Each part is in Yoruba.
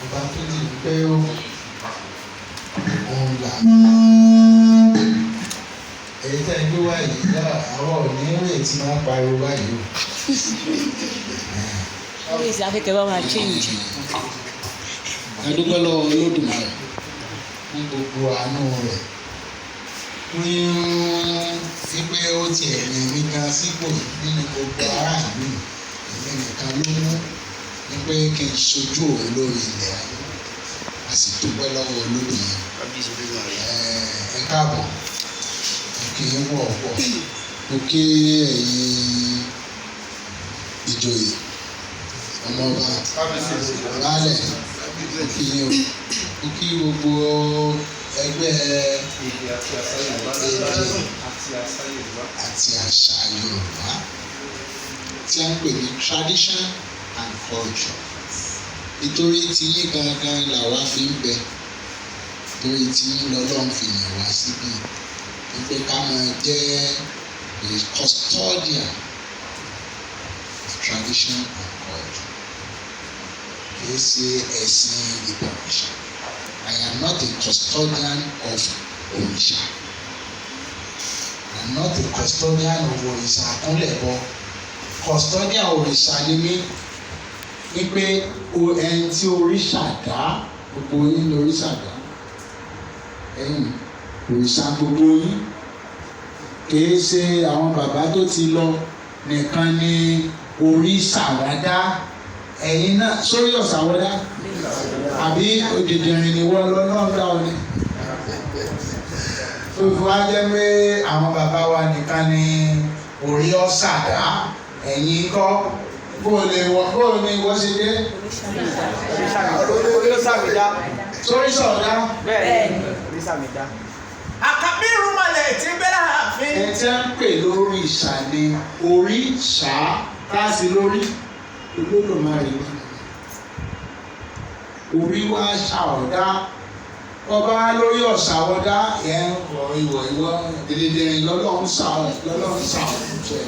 Ọba tó di pé ó òun là èyí tẹ́ ẹ gbé wá yìí yá àwọn ò ní rè tí máa ń pariwo báyìí o. Always Africa bá máa change. A dúpẹ́ lọ́wọ́ Olódùmarè fún gbogbo àánú rẹ̀, fún wípé ó tiẹ̀ yàn mí gan sípò yìí. Nínú gbogbo aráàlú yìí, èmi nìkan ló mú wípé kí n ṣojú òun lórí ilẹ̀ ayé. A sì dúpẹ́ lọ́wọ́ Olódùmarè. Ẹ káàbọ̀, mo kí yín pọ̀ pọ̀. Mo kí ẹ̀yin ìjòyè, ọmọọba, baálẹ̀, mo kí yín o. Mo kí gbogbo ẹgbẹ́ èdè àti àṣà Yorùbá tí a ń pè ní tradition and culture. Nítorí tiyín gangan làwa fi ń bẹ, torí tiyín lọ́lọ́run fi yàn wá síbí wípé ká máa jẹ́ the custodian of tradition and culture. Kìí ṣe ẹ̀sìn ìbọ̀rìṣà. I am not a custodian of òrìṣà. I am not a custodian of òrìṣà àkúnlẹ̀bọ. Custodian òrìṣà ni mí, wípé ẹni tí òrìṣà dá, gbogbo yín ní òrìṣà dá. Ẹ̀yin òrìṣà, gbogbo yín. Kìí ṣe àwọn bàbá tó ti lọ nìkan ni òrìṣà wá dá. Ẹ̀yin náà sórí ọ̀sà wọ́n dá, àbí òdìdìrín ni wọ́n lọ́nà dá ọ ni tó fi wá jẹ́ pé àwọn bàbá wa nìkan ni orí ọ̀sà dá? Ẹ̀yin kọ́, bó lè wọ, bó ní wọ́n ṣe dé? Orísàmìdá. Sórí sọ̀dá. Bẹ́ẹ̀ni, orísàmìdá. Àkàbí irúnmọlẹ̀ tí ń bẹ láàfin. Ẹ tí ń pè lórí ìṣà ni orí ṣá tá a sì lórí Olódùmarè ni orí wa ṣàọ̀dá. Ọba lórí ọ̀sà ọ̀dá yẹn wọ ìwọ ìwọ dìdìrín lọ́lọ́run ṣà ọ́, lọ́lọ́run ṣà ọ́ jẹ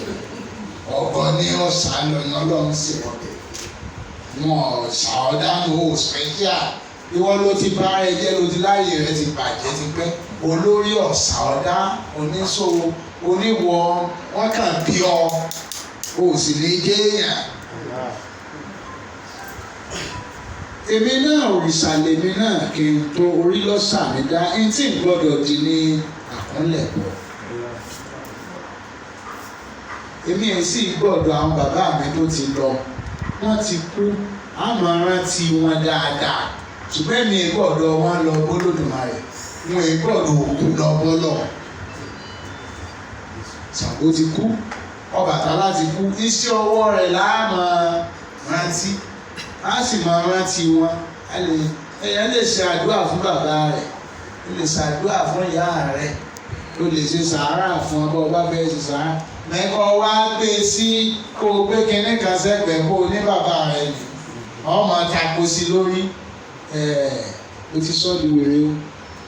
ọkọ ní ọ̀sà lọ́yìn ọlọ́run sì wọ́n wọn ọ̀sà ọ̀dá ní o special. Ìwọ ló ti bá ẹ jẹ́, ló ti láyè rẹ ti bàjẹ́ ti pẹ́. Olórí ọ̀sà ọ̀dá oníṣòwò oníwọ̀ wọn kàn bí ọ, o sì ní jẹ́ èèyàn. Èmi náà òrìṣà lèmi náà kí n tó orí lọ́sà mi dá ẹni tí n gbọ́dọ̀ di ní àkúnlẹ̀bọ̀. Èmi ẹ̀ sì gbọ́dọ̀ àwọn bàbá mi tó ti lọ, wọ́n ti kú, àmọ́ rántí wọn dáadáa, ṣùgbọ́n èmi ẹ̀ gbọ́dọ̀ wọn lọ bólódùmarè, wọn ẹ̀ gbọ́dọ̀ òkú lọ bọ́lọ̀. Ṣàngó ti kú, Ọbàtálá ti kú, iṣẹ́ ọwọ́ rẹ̀ láàmú rántí, a sì máa rántí wọn. A lè, èèyàn lè ṣe àdúrà fún bàbá rẹ̀, ó lè ṣàdúrà fún ìyá rẹ̀, ó lè ṣe sàárà fún ọba ọba fẹ́ ṣe sàárà mẹ́kọ́ wá gbé sí kó o gbé kinní kan sẹ́gbẹ̀ẹ́ kó o ní bàbá rẹ̀ nì ọmọ tako sí lórí ẹ̀ o ti sọ́ di wèrè o.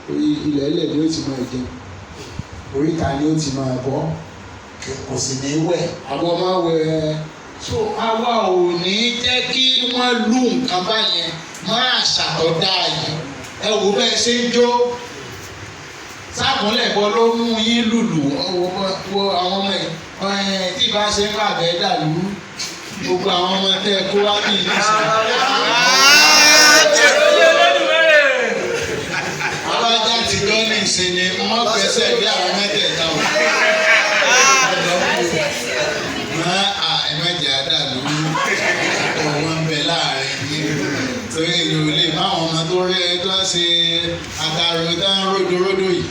Orí ilẹ̀ ẹlẹ̀ ni ó ti máa jẹun, oríta ni ó ti máa bọ́, kò sì ní wẹ̀ àbọ̀ máa wẹ̀ ẹ́. So àwa ò ní jẹ́ kí wọ́n lù nǹkan báyẹn máa ṣàtọ̀dá yìí. Ẹ wò bẹ́ẹ̀ ṣe ń jó sákúnlẹ̀ bọ́ ló mú yín lùlù. Ọwọ́ wo àwọn ọmọ ẹ̀ tí ìbá ṣe ń bàbẹ́ dàlú gbogbo àwọn ọmọ tẹ́ ẹ kó wá bí ìlú sí. Abájá ti gbọ́ ní ìsinmi wọ́n gbẹ́sẹ̀ bí àwọn mẹ́tẹ̀ẹ̀ta o. Má a ẹ̀mẹ́jẹ̀ àdàlú ọ̀wọ́n ń bẹ láàrin yín, torí èyí ò lè má àwọn ọmọ tó rí ẹ tó ń ṣe àtàrò tó ń ródóródó yìí,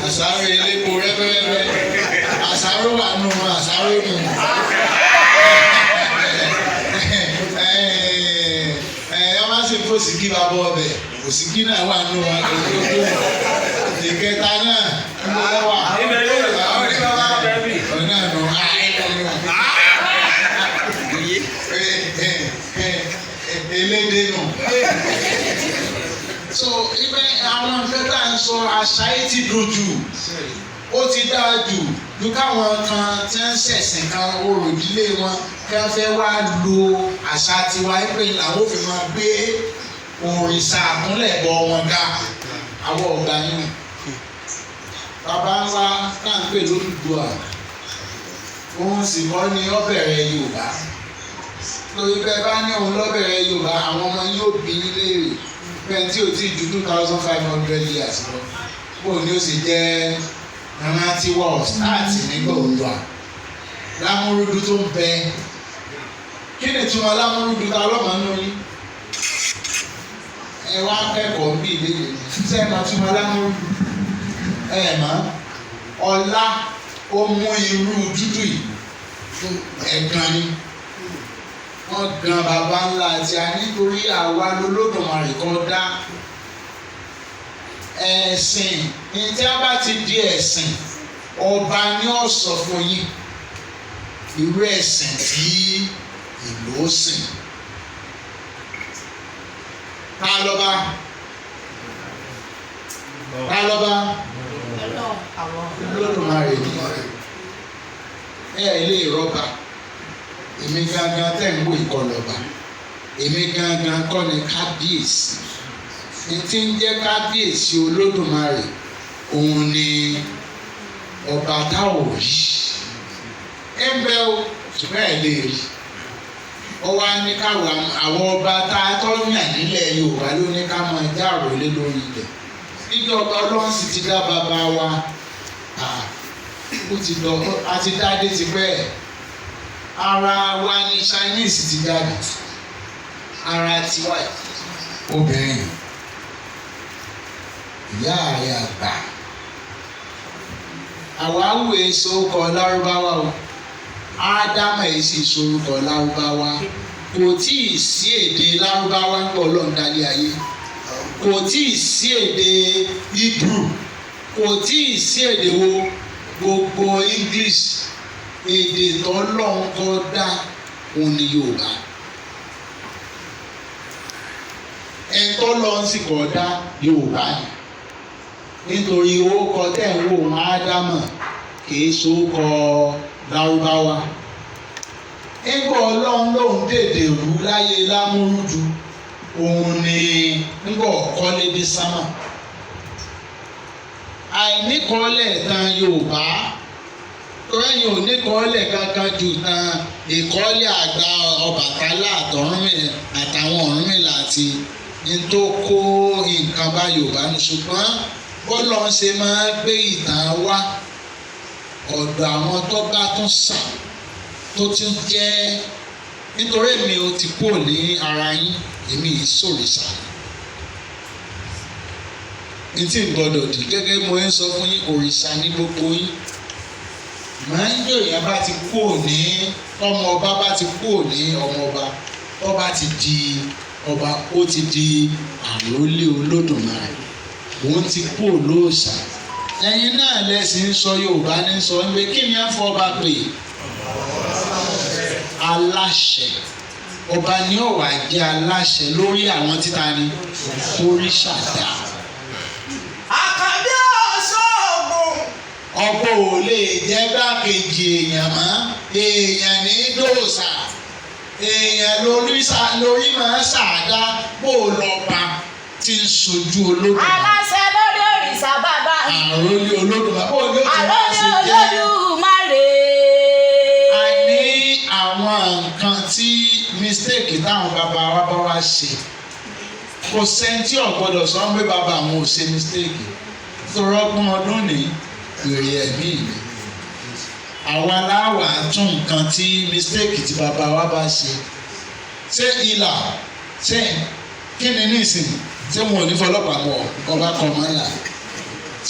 àsáró elépo rẹ́fẹ́rẹ́fẹ́, àsáró wà nù, àsáró nù. Ẹ ẹ wá sí fòsìkí bàbá ọbẹ̀, òsìkí náà wà nù wọn. Ìkẹta náà ń bọ́ wà ọ̀nà nù elédè nù. So ibẹ̀ àwọn nǹkan tá à ń sọ, àṣà yìí ti dùn jù, ó ti dáa jù ju káwọn kan tí ń ṣẹ̀sìn kan orò ìdílé wọn kí wọ́n fẹ́ wá lo àṣà tiwa pé làwọn ò fi máa gbé Òrìṣà àkúnlẹ̀bọ wọn ga àwọn ọ̀gá yín. Bàbá ńlá tá à ń pè lÓdùduwà, òun sì kọ́ ni ó bẹ̀rẹ̀ Yorùbá. Lórí bẹ́ẹ̀ bá ní òun ló bẹ̀rẹ̀ Yorùbá, àwọn ọmọ yóò bí yín léèrè bẹ́ẹ̀ tí ò tí ju 2500 years lọ, bó ni ó sì jẹ́ rántí wọ́ stáàtì nígbà Oòduà Lámúrúdú tó ń bẹ. Kí ni ìtumọ̀ Lámúrúdú? Ta lọ́mọ nínú yín? Ẹ wá kẹ́kọ̀ọ́ bí ìbéèrè ṣé ẹ máa túmọ̀ Lámúrúdú? Ẹ mọ̀ ọlá ó mú irú dúdú yìí ẹ̀gàn ni wọ́n gan baba ńlá àti a nítorí àwa lolódùmarè kan dá ẹ̀sìn. Ní tí a bá ti di ẹ̀sìn, ọba ni ó sọ fún yín irú ẹ̀sìn tí ìlú ó sìn. Ta lọ́ba? Ta lọ́ba? Olódùmarè ni. Ẹ lè rọ́bà. Èmi gangan tẹ̀ ń wò ìkọlọ́ba, èmi gangan kọ́ ni kábíyèsí. Ní tí ń jẹ́ kábíyèsí Olódùmarè, òun ni ọba tá ò rí. Ẹ ń bẹ o, ṣùgbọ́n ẹ lè rí. Ó wá ní káwa àwọn ọba tá a tọ́ yàn nílẹ̀ Yorùbá ló ní ká máa já àròlé lórí ilẹ̀. Níjọba Ọlọ́run sì ti dá bàbá wa, ó ti lọ, a ti dá dé tipẹ́. Ara wa ní Chinese ti jáde, ara tiwa obìnrin ìyá rẹ̀ àgbà àwáwò èso kọ lárúbáwá o. Ádámà èsì ìsorúkọ lárúbáwá. Kò tí ì sí èdè lárúbáwá ń bọ̀ lọ́ndàlẹ̀ ayé, kò tí ì sí èdè Hebrew, kò tí ì sí èdè wo gbogbo English. Èdè tọ́lọ́hun kọ́ dá òun ni Yorùbá. Ẹ̀ńtọ́lọ́hun sì kọ́ dá Yorùbá ni, nítorí orúkọ tẹ̀ ń wò wọn Ádámà kìí sorúkọ lárúbáwá. Ńgbọ́ Ọlọ́run lòun dèdè rú láyé Lámúrúdu, òun ni ńgbọ́ kọ́lé dé sámà. Àìníkọ́lẹ̀ tan Yorùbá tọ́yìn ò níkọ́lẹ̀ kankan ju tan ìkọ́lẹ̀ àgbà Ọbàtálá àtọ̀rúnmìlà àtàwọn Ọ̀rúnmìlà àti ní tó kó nǹkan bá Yorùbá nù. Ṣùgbọ́n bọ́lá ń ṣe máa ń gbé ìtàn wá ọ̀dọ̀ àwọn tó bá tún sà tó tún jẹ́, nítorí èmi ò ti kúrò ní ara yín, èmi yìí sòrìṣà ní tí n gbọ́dọ̀ dì. Gẹ́gẹ́ mo ń sọ fún yín, òrìṣà ní gbogbo yín. Màá ń jò yẹn bá ti kúrò ní ọmọ ọba, bá ti kúrò ní ọmọ ọba, tó bá ti di ọba, ó ti di àrólé Olódùmarè, òun ti kúrò lóòṣà. Ẹ̀yin náà lẹ́sìn ń sọ Yorùbá ní sọ pé kí ni à ń fọba pè? Aláṣẹ. Ọba ni ó wá jẹ́ aláṣẹ lórí àwọn títa ni oríṣà dá. Àkàndé ọ̀ṣọ́gun. Ọba ò lè jẹ́ gbákejì èèyàn mọ́. Èèyàn ní dòòṣà, èèyàn lórí máa ṣàdá bó lọ́ba tí ń sojú Olódùmarè. Aláṣẹ lórí òrìṣà bàbá. Àròlé Olódùmarè bó ní ó ti wá Àròlé sí jẹ́. Olódùmarè. A ní àwọn nǹkan tí mistake táwọn bàbá wa bá wa ṣe, kò sẹ́ni tí ò gbọ́dọ̀ sọ pé bàbá àwọn ò ṣe mistake. Torí ọgbọ̀n ọdún ní èrè ẹ̀mí mi, àwa láwà tún nǹkan tí mistake tí bàbá wa bá ṣe. Ṣé ìlà ṣé kí ni nísìnyí ṣé wọn ò ní fọlọ́pàá mọ́ ọba kan mọ́ ńlá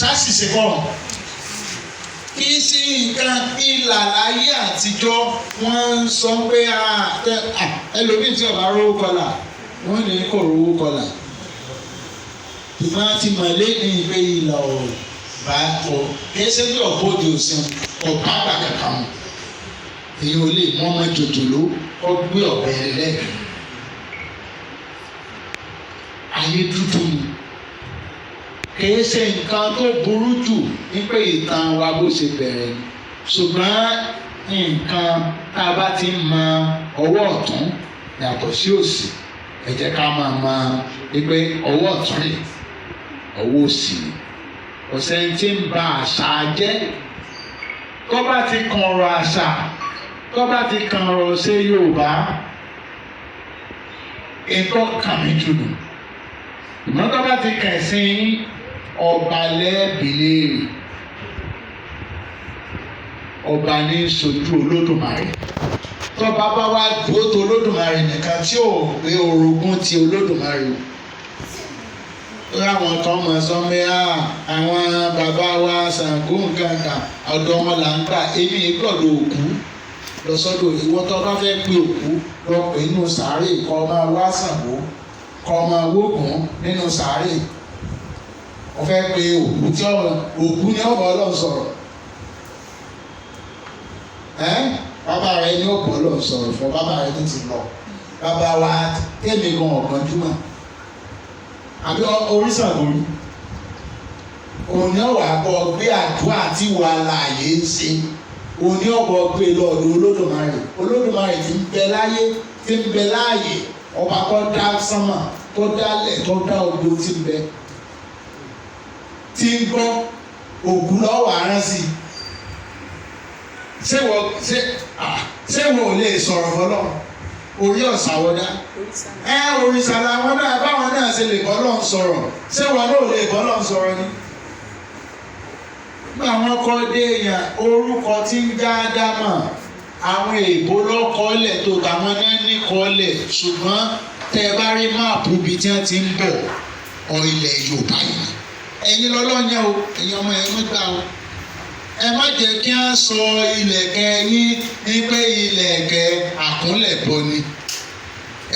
ṣáṣìṣe kọ́? Kì í ṣe nǹkan ìlà láyé àtijọ́. Wọ́n ń sọ pé ẹlòmíì tí ọba rówó kọlà, wọ́n ní kò rówó kọlà, ṣùgbọ́n a ti mọ̀ lẹ́yìn pé ìlà ò bá kọ. Kì í ṣe bí ọ̀bọ̀dì òsín ọ̀bá àgbà kankan mu. Èyí ò lè mú ọmọ jòjòló kọ́ gbé ọ̀bẹ lẹ́ẹ̀kan. Ayé dúdú ni. Kìí ṣe nǹkan tó burú jù ní pé ìtàn wa bó ṣe bẹ̀rẹ̀ ni, ṣùgbọ́n nǹkan tá a bá ti mọ ọwọ́ ọ̀tún yàtọ̀ sí òsì. Ẹ jẹ́ ká máa máa wípé ọwọ́ ọ̀tún rè, ọwọ́ òsì ni. Kò sẹ́ni tí ń ba àṣà jẹ́. Tó bá ti kan ọ̀rọ̀ àṣà, tó bá ti kan ọ̀rọ̀ ṣe Yorùbá, ètò kàn mí jù nù. Ìmọ̀ tó bá ti kàn sí ọba lẹ́ẹ̀bì léèrè. Ọba ní sojú Olódùmarè. Tọ́ba bá wá dúró tó Olódùmarè nìkan tí ò gbé orogún ti Olódùmarè o. Láwọn kan mọ̀ sọ pé àwọn bàbá wa Ṣàngó nǹkan kan ọ̀dọ̀ wọn là ń gbà, èmi gbọ́dọ̀ òkú lọ sọ́dọ̀. Ìwọ tó bá fẹ́ pe òkú lọ pè nínú sàárè, kọ́ máa wá Ṣàngó, kọ́ máa wógùn nínú sàárè. Wọ́n fẹ́ pe òkú tí òkú ní ọ̀bọ̀ Ọlọ́run sọ̀rọ̀. Bàbá rẹ ní ọ̀bọ̀ Ọlọ́run sọ̀rọ̀ fún bàbá rẹ tó ti lọ. Bàbá wa tẹ̀mí gan ọ̀gbọ́njúmọ̀ àbí orísàgò rí òní ọ̀wà bọ̀ gbé àdúrà tí wà láàyè ń ṣe, òní ọ̀bọ̀ gbé lọ́ọ̀dọ̀ Olódùmarè. Olódùmarè tí ń bẹ láyé, tí ń bẹ láàyè, ọba tó dá sánmà, tó dálẹ̀, tó dá ogbó, tí ń bẹ, tí ń gbọ́ òkú lọ́wọ́ arán sí i. Ṣé wọ́n ò lè sọ̀rọ̀ fọlọ́ orí ọ̀sàwọ́dá? Ẹ òrìṣà làwọn náà, báwọn náà ṣe lè bọ́lọ̀ sọ̀rọ̀, ṣé wọn náà lè bọ́lọ̀ sọ̀rọ̀ ni? Nígbà wọn kọ́ dé èèyàn orúkọ tí ń já dámà, àwọn èèbó lọ́kọ́lẹ̀ tó tàwọn náà ní kọ́lẹ̀, ṣùgbọ́n tẹ́ ẹ bá rí máàpù ibi tí wọ́n ti ń bọ̀ ọ ilẹ̀ Yorùbá yìí. Ẹ̀yin lọ́lọ́yẹ̀ o, ẹ̀yin ọmọ ẹ̀ ń gbà o. Ẹ má jẹ́ kí wọ́n sọ ilẹ̀kẹ̀ yín ní pé ilẹ̀kẹ̀ àkúnlẹ̀bọ ni.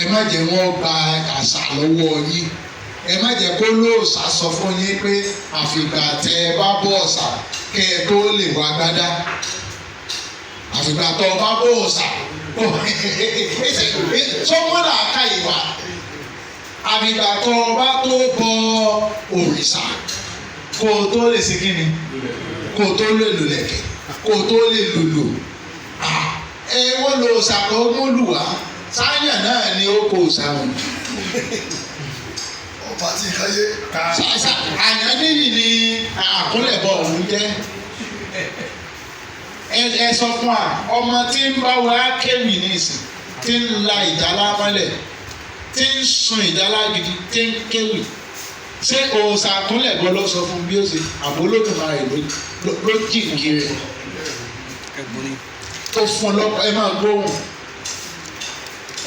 Ẹ má jẹ́ wọ́n gba àṣà lọ́wọ́ yín. Ẹ má jẹ́ kó lóòṣà sọ fún yín pé àfìgbà tẹ ẹ bá bọ́ ọ̀sà kẹ́ ẹ tó lè wá gbádá. Àfìgbà tó o bá bọ́ ọ̀sà sọmọ́là ká ìwà. Àfìgbà tó o bá tó bọ òrìṣà kó o tó lè ṣe kíni, kó o tó lè lò lẹ̀kẹ̀, kó o tó lè lòlò. Ẹ wọ́n lo òòṣà tó múlù wá sáyà náà ni ó kó òòṣà wọn. Ọba tí káyé. Àyànníyì ni àkúnlẹ̀bọ òun jẹ́. Ẹ sọ fún wa, ọmọ tí ń bá wa kéwì nísìn, tí ń la ìjálá mọ́lẹ̀, tí ń sun ìjálá gidi, tí ń kéwì, ṣé òòṣà àkúnlẹ̀bọ ló sọ fún bí ó ṣe àbólódùmarè ló jìnkì rẹ̀ tó fún lọ́pọ̀? Ẹ máa gbóhùn,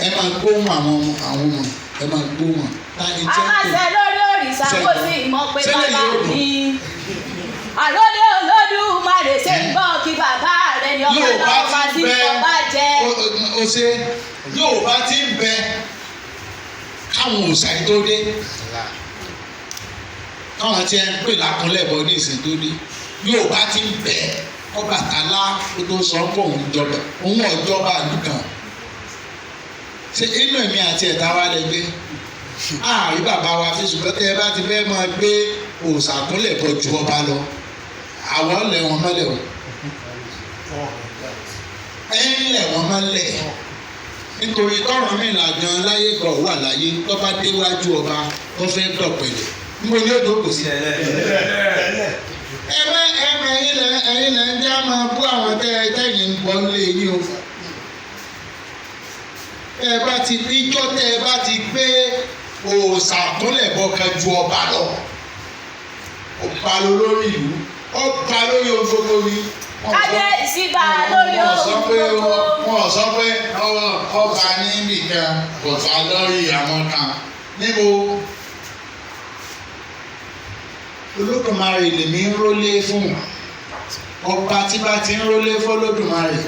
ẹ máa gbóhùn àwọn ọmọ, ẹ máa gbóhùn. Aláṣẹ lórí òrìṣà kò sí ìmọ̀ pé bàbá mi àròlé Olódùmarè ṣe ń gbọ́ kí bàbá rẹ̀ ní ọba náà ọba tí kò bá jẹ. O ṣe Yorùbá ti ń bẹ káwọn òòṣà yìí tó dé, káwọn tí ẹ ń pè lákúnlẹ̀bọ ní ìsìn tó dé, Yorùbá ti ń bẹ. Ọbàtálá tó sọ pé òun jọba, òun ọ̀jọba ìlú kan. Ṣé inú èmi àti ẹ̀ta wa lè gbé ààrí bàbá wa fi? Ṣùgbọ́n tẹ́ ẹ bá ti fẹ́ máa gbé òòṣàkúnlẹ̀ bọ̀ ju ọba lọ, àwọn lẹ̀ wọ́n mọ́lẹ̀ o, ẹ̀ ń lẹ̀ wọ́n mọ́lẹ̀, nítorí tọ́rùnmìlà gan láyé gan wà láyé, tó bá déwájú ọba tó fẹ́ dọ̀pẹ̀lẹ̀, níbo ni ó dókòó sí? Ẹ má ẹ má ẹ̀yin lẹ ń já máa bú àwọn tẹ́yìn ń bọ́ lé yín o. Ẹ bá ti níjọ́ tẹ́ ẹ bá ti gbé òòṣà kúnlẹ̀ bọ́ kan ju ọba lọ, ọba lórí ìlú, ọba lórí ohun gbogbo ni. Kábíyèsí bá lórí ohun gbogbo. Wọ́n sọ pé ọba níbìkan kò sá lórí àwọn kan níbo. Olódùmarè lèmi ń rólé fún. Ọba tí bá ti ń rólé fún Olódùmarè,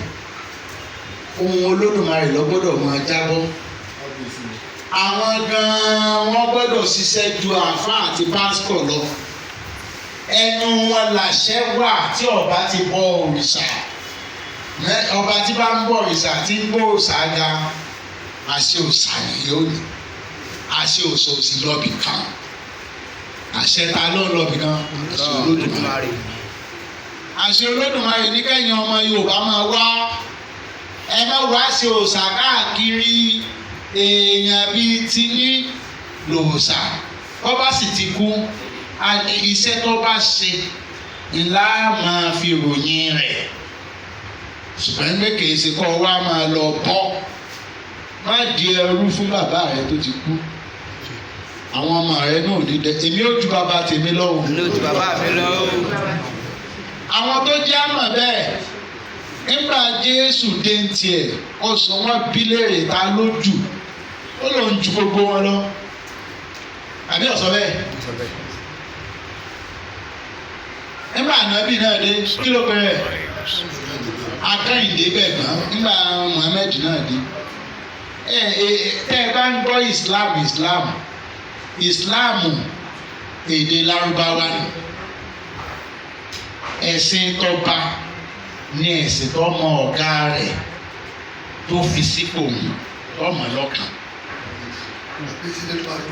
ohun Olódùmarè ló gbọ́dọ̀ máa jábọ́. Àwọn gan-an wọ́n gbọ́dọ̀ ṣiṣẹ́ ju àáfàá àti pásítọ̀ lọ. Ẹnu wọn làṣẹ wà tí ọba ti bọ òrìṣà. Ọba tí bá ń bọ òrìṣà, tí ń bọ òrìṣà ga, àṣẹ òòṣà nìyẹn ò ní. Àṣẹ òòṣà ò sì lọ́bì kan. Àṣẹ ta ló ń lọ́bì kan? Àṣẹ Olódùmarè. Àṣẹ Olódùmarè ní kẹ́yìn ọmọ Yorùbá máa wá. Ẹ má wá ṣe òòṣà káàkiri. Èèyàn bíi tiyín lòòṣà, tó bá sì ti kú, iṣẹ́ tó bá ṣe ńlá máa fi ròyìn rẹ̀. Ṣùgbọ́n pé kìí ṣe kọ́ wa máa lọ bọ́, má di ẹrú fún bàbá rẹ tó ti kú. Àwọn ọmọ rẹ náà ní dẹ, èmi ò ju bàbá tèmi lọ́wọ́. Ní ojú bàbá mi lọ. Àwọn tó jẹ́ àmọ̀ bẹ́ẹ̀, nígbà Jésù dé ń tiẹ̀, ó sọ wọ́n bí léèrè ta ló jù, ó lòun ju gbogbo wọn lọ. Àbí ó sọ bẹ́ẹ̀? Nígbà ànábì náà dé, kí ló pẹ́ rẹ̀? Akẹ́yìndé bẹ̀gbọ́n. Nígbà Muhammed náà dé, ẹ ẹ tẹ́ ẹ bá ń gbọ́ Islam, Islam, Islam, èdè Lárúbáwá ni. Ẹ̀sìn tọba ní ẹ̀sìn tó mọ ọ̀gá rẹ̀ tó fi sípò mú tọmọ lọ́kàn.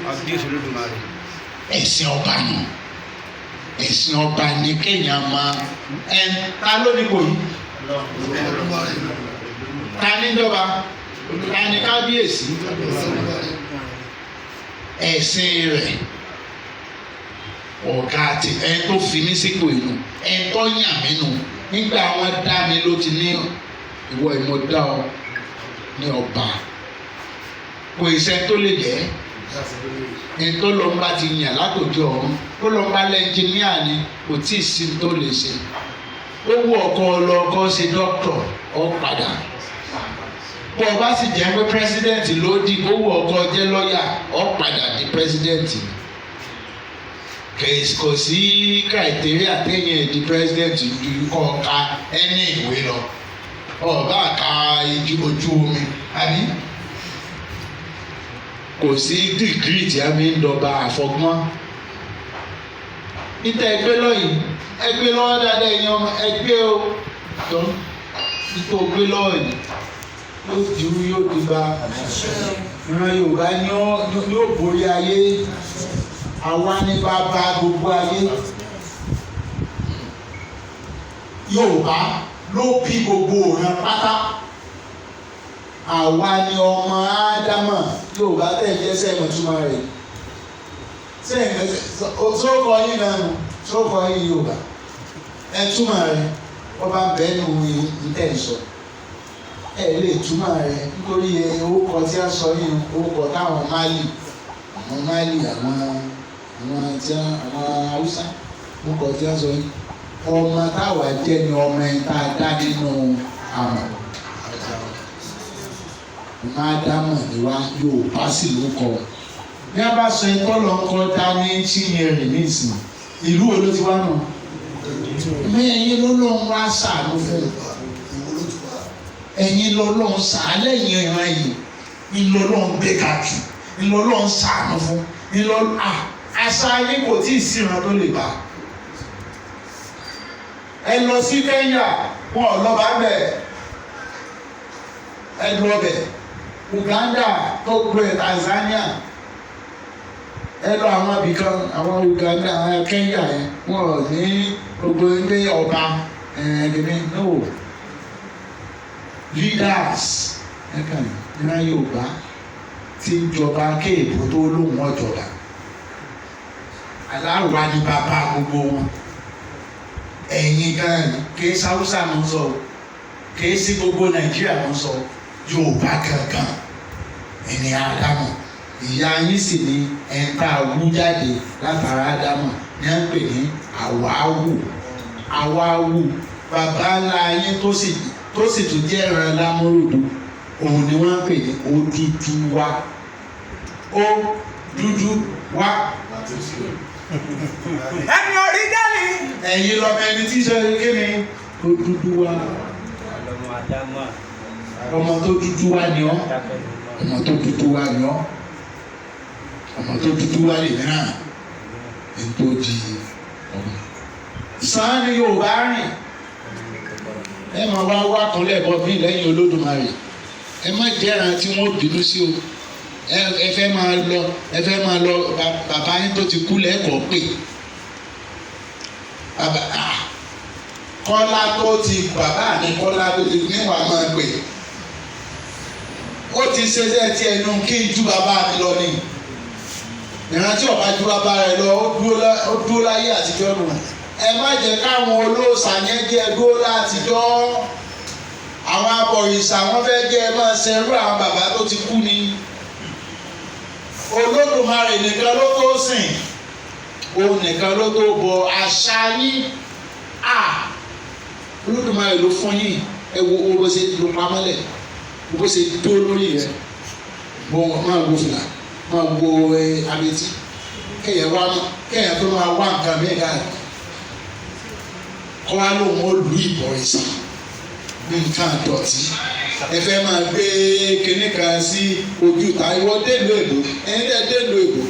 Abíyèsí Olódùmarè. Ẹ̀sìn ọba nù, ẹ̀sìn ọba ni kéèyàn máa ẹ̀. Ta ló ní kò yìí? Ta níjọba? Ta ní kábíyèsí? Ẹ̀sìn rẹ̀, ọ̀gá àti ẹni tó fi mí sípò inú, ẹni tó yàn mí nù. Nígbà wọn dá mi ló ti ní ìwọ ìmọ̀ dá ọ ní ọba, kò ìṣẹ́ tó lè jẹ́ ẹni tó lọ ń bá ti yàn látòjú ọ̀run. Ó lọ ń bá lẹ́ńjìníà ni, kò tí ì sí tó lè ṣe. Ó wù ọkọ ọlọ́kọ ṣe dókítọ̀, ọ padà bó o bá sì jẹ́ pé pírẹsidẹ́ǹtì ló di. Ó wù ọkọ jẹ́ lọ́ọ̀yà, ọ padà di pírẹsidẹ́ǹtì. Kò sí criteria téèyàn di pírẹsidẹ́ǹtì ju kọ́ ka ẹni ìwé lọ, ọba ka ojú omi àbí. Kò sí degree tí a fi ń dọba àfọgbọ́n. Níta ẹgbẹ́ lọ́yìn, ẹgbẹ́ lọ́wọ́ dáadáa, ẹ̀yin ọmọ ẹgbẹ́ o tó nítorí gbé lọ́wọ́ yìí yóò ju yóò di ba. Ìran Yorùbá ni yóò borí ayé. Àwa ní bàbá gbogbo ayé. Yorùbá ló bí gbogbo ìran pátá. Àwa ni ọmọ Ádámà. Yorùbá tẹ̀ jẹ́ sẹ́yìn túmọ̀ rẹ̀ sẹ́yìn sókọ yín náà nù, sókọ yín Yorùbá ẹ túmọ̀ rẹ̀. Ọba bẹ́ẹ̀ nù ìtẹ̀ sọ ẹ lè túmọ̀ rẹ̀ nítorí orúkọ tí a sọ yìí, orúkọ táwọn Mali, àwọn Mali, àwọn tí àwọn Haúsá, orúkọ tí a sọ yìí, ọmọ táwa jẹ́ ni ọmọ ẹ̀ tá a dá nínú àmọ̀. Ọmọ Ádámọ̀ ni wá, Yorùbá sì ló kọ. Bí a bá sọ ẹ̀kọ́ lọ kọ́ dá ní Chinyere nísìn, ìlú wo ló ti wá nù? Mẹ́yìn ló ló ń wá sàánú fún un. Ẹ̀yin lọ́lọ́run sàálẹ̀ yìí, ìran yìí ńlọ́lọ́run gbé ga jù, ńlọ́lọ́run sàánú fún ńlọ́. Àṣà yín kò tí ì sí ìran tó lè bá. Ẹ lọ sí Kenya, wọn ò lọ́ba bẹ̀. Ẹ lọ bẹ̀ Uganda tó gbé Tanzania, ẹ lọ àwọn ibìkan, àwọn Uganda, àwọn Kenya yẹn, wọn ò ní gbogbo ilé ọba ẹ̀ẹ́dẹ̀mí no leaders. Ẹ̀ka ìran Yorùbá tí ń jọba kéèbó tó lóun ọ̀jọba, aláwa ni bàbá gbogbo wọn. Ẹ̀yin gan kì í sáwúsá mọ̀ ń sọ, kì í sí gbogbo Nàìjíríà mọ̀ ń sọ, Yorùbá gangan ẹni Ádámù. Ìyá yín sì ni ẹni tá a wú jáde látara Ádámù ní à ń pè ní Àwáwù. Àwáwù bàbá ńlá yín tó sì tún jẹ́ ẹran lámúrúdù, òun ni wọ́n ń pè ní Odùduwà. Odùduwà. Ẹni orí dání. Ẹ̀yin lọ́mọ ẹni tí sọ kí ni Odùduwà. Ọmọ tó dúdú wá ni ọ́, ọmọ tó dúdú wá ni ọ́, ọmọ tó dúdú wá lè mìíràn ẹni tó di ọmọ. Sàn ni Yorùbá rìn, ẹ máa wá wá kúnlẹ̀ bọ́ mí lẹ́yìn Olódùmarè. Ẹ má jẹ́ran tí wọ́n bínú sí o. Ẹ fẹ́ máa lọ, ẹ fẹ́ máa lọ. Bàbá yín tó ti kú lẹ́kọ̀ọ́ pè bàbá Kọ́lá tó ti bàbá mi, Kọ́lá tó ti níwàá máa pè Ó ti ṣe ṣe ti ẹnu kí n ju bàbá mi lọ ni. Ìrántí ọba ju bàbá rẹ lọ, ó dúró láyé àtijọ́ nù. Ẹ má jẹ́ káwọn olóòṣà yẹn jẹ́ dúró látijọ́. Àwọn abọ̀rìṣà, wọn fẹ́ jẹ́ ẹ máa ṣerú àwọn bàbá tó ti kú ni. Olódùmarè nìkan ló tó sìn, òun nìkan ló tó bọ. Àṣà yín à, Olódùmarè ló fún yín. Ẹ wo owó bó ṣe ló pamọ́lẹ̀, bó ṣe dó lórí rẹ, bó máa wo fìlà, máa wo abetí, kéèyàn wá, kéèyàn tó máa wá nǹkan mí káàkiri, kọ́ wá lóun ó lu ìbọ̀rìṣà, nǹkan àdọ̀tí. Ẹ fẹ́ máa gbé kinní kan sí ojú ìta. Ìwọ délùú èbó, ẹ̀yin tẹ́ délùú èbó,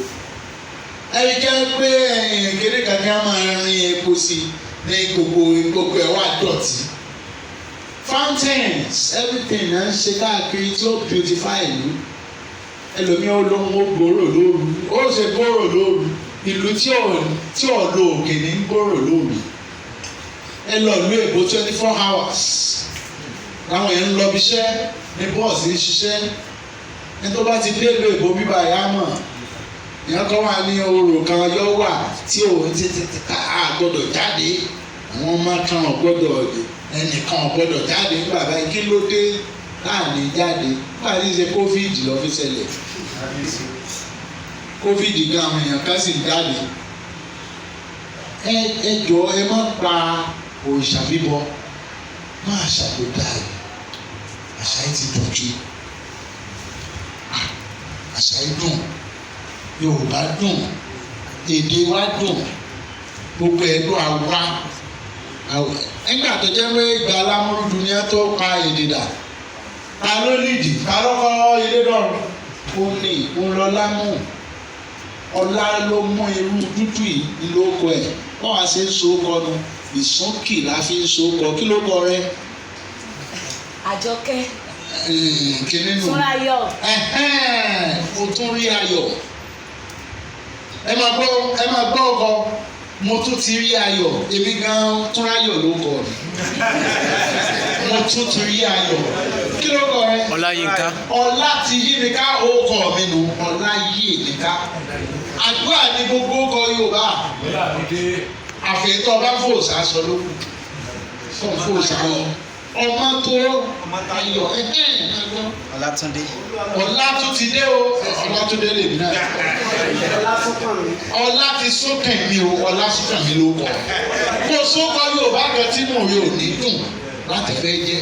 ẹ̀yin jẹ́ pé ẹ̀yin kinní kan kí wọ́n máa rin epo sí ní gbogbo gbogbo ẹ̀ wá dọ̀tí. Fountains, everything náà ń ṣe káàkiri tí ó beautify ìlú. Ẹlòmíì ó lóun ó gbòòrò lóru, ó ṣe gbòòrò lóru. Ìlú tí ò lo òkè ní gbòòrò lóru. Ẹ lọ ìlú èbó, 24 hours làwọn yẹn ń lọ bí iṣẹ́, ní bọ́ọ̀sì ń ṣiṣẹ́. Ní tó bá ti dé ìlú èbó bíbá ìyá mọ̀, ìyẹn kan wà ní orò kan yọ wà tí òun ti ti ti a gbọ́dọ̀ jáde, àwọn ọmọ kan ò gbọ́dọ̀, ẹnìkan ò gbọ́dọ̀ jáde nígbà báyìí. Kí ló dé láàní jáde nígbà tí ṣe COVID lọ fi ṣẹlẹ̀? COVID gan, àwọn èèyàn kan sì ń jáde. Ẹ jọ, ẹ má pa òrìṣà bíbọ má. Àṣà tó dáa yìí, àṣà yìí ti dùn jù. Àṣà yìí dùn, Yorùbá dùn, èdè wa dùn, gbogbo ẹ̀ dùn. Àwa nígbà tó jẹ́ pé ìgbà alámúrúdù ni ẹ tó pa èdè dà. Ta ló lìdí? Ta ló kọ́ ilé dọ̀rùn? Ó ní òun lọ lámù. Ọlá ló mú irú dúdú yìí ní lóko ẹ̀. Wọ́n wá ṣe ń so kọnu ìsúnkì la fi ń so kọ. Kí ló kọ rẹ? Àjọkẹ́. Kíní nù? Túnráyọ̀. O tún rí ayọ̀. Ẹ máa gbọ́, ẹ máa gbọ́ ọkọ. Mo tún ti rí ayọ̀. Èmi gan Túnráyọ̀ ló kọ mi. Mo tún ti rí ayọ̀. Kí ló kọ rẹ? Ọláyínká. Ọlá ti yí mi ká. Orúkọ mi nù, ọlá yí mi ká. Àdúrà ní gbogbo ọkọ Yorùbá. Àfẹ́tọ́ bá fòsà sọ ló kù fún fòsà lọ. Ọmọ tó ayọ̀ ẹ̀hẹ́n. Ọlátúndé. Ọlá tún ti dé o. Ọlátúndé lèmi náà. Ọlá ti sókàn mi o. Ọlá sókàn mi ló kọ. Kó sókọ Yorùbá kan tí mò ń rí òní dùn láti fẹ́ jẹ́.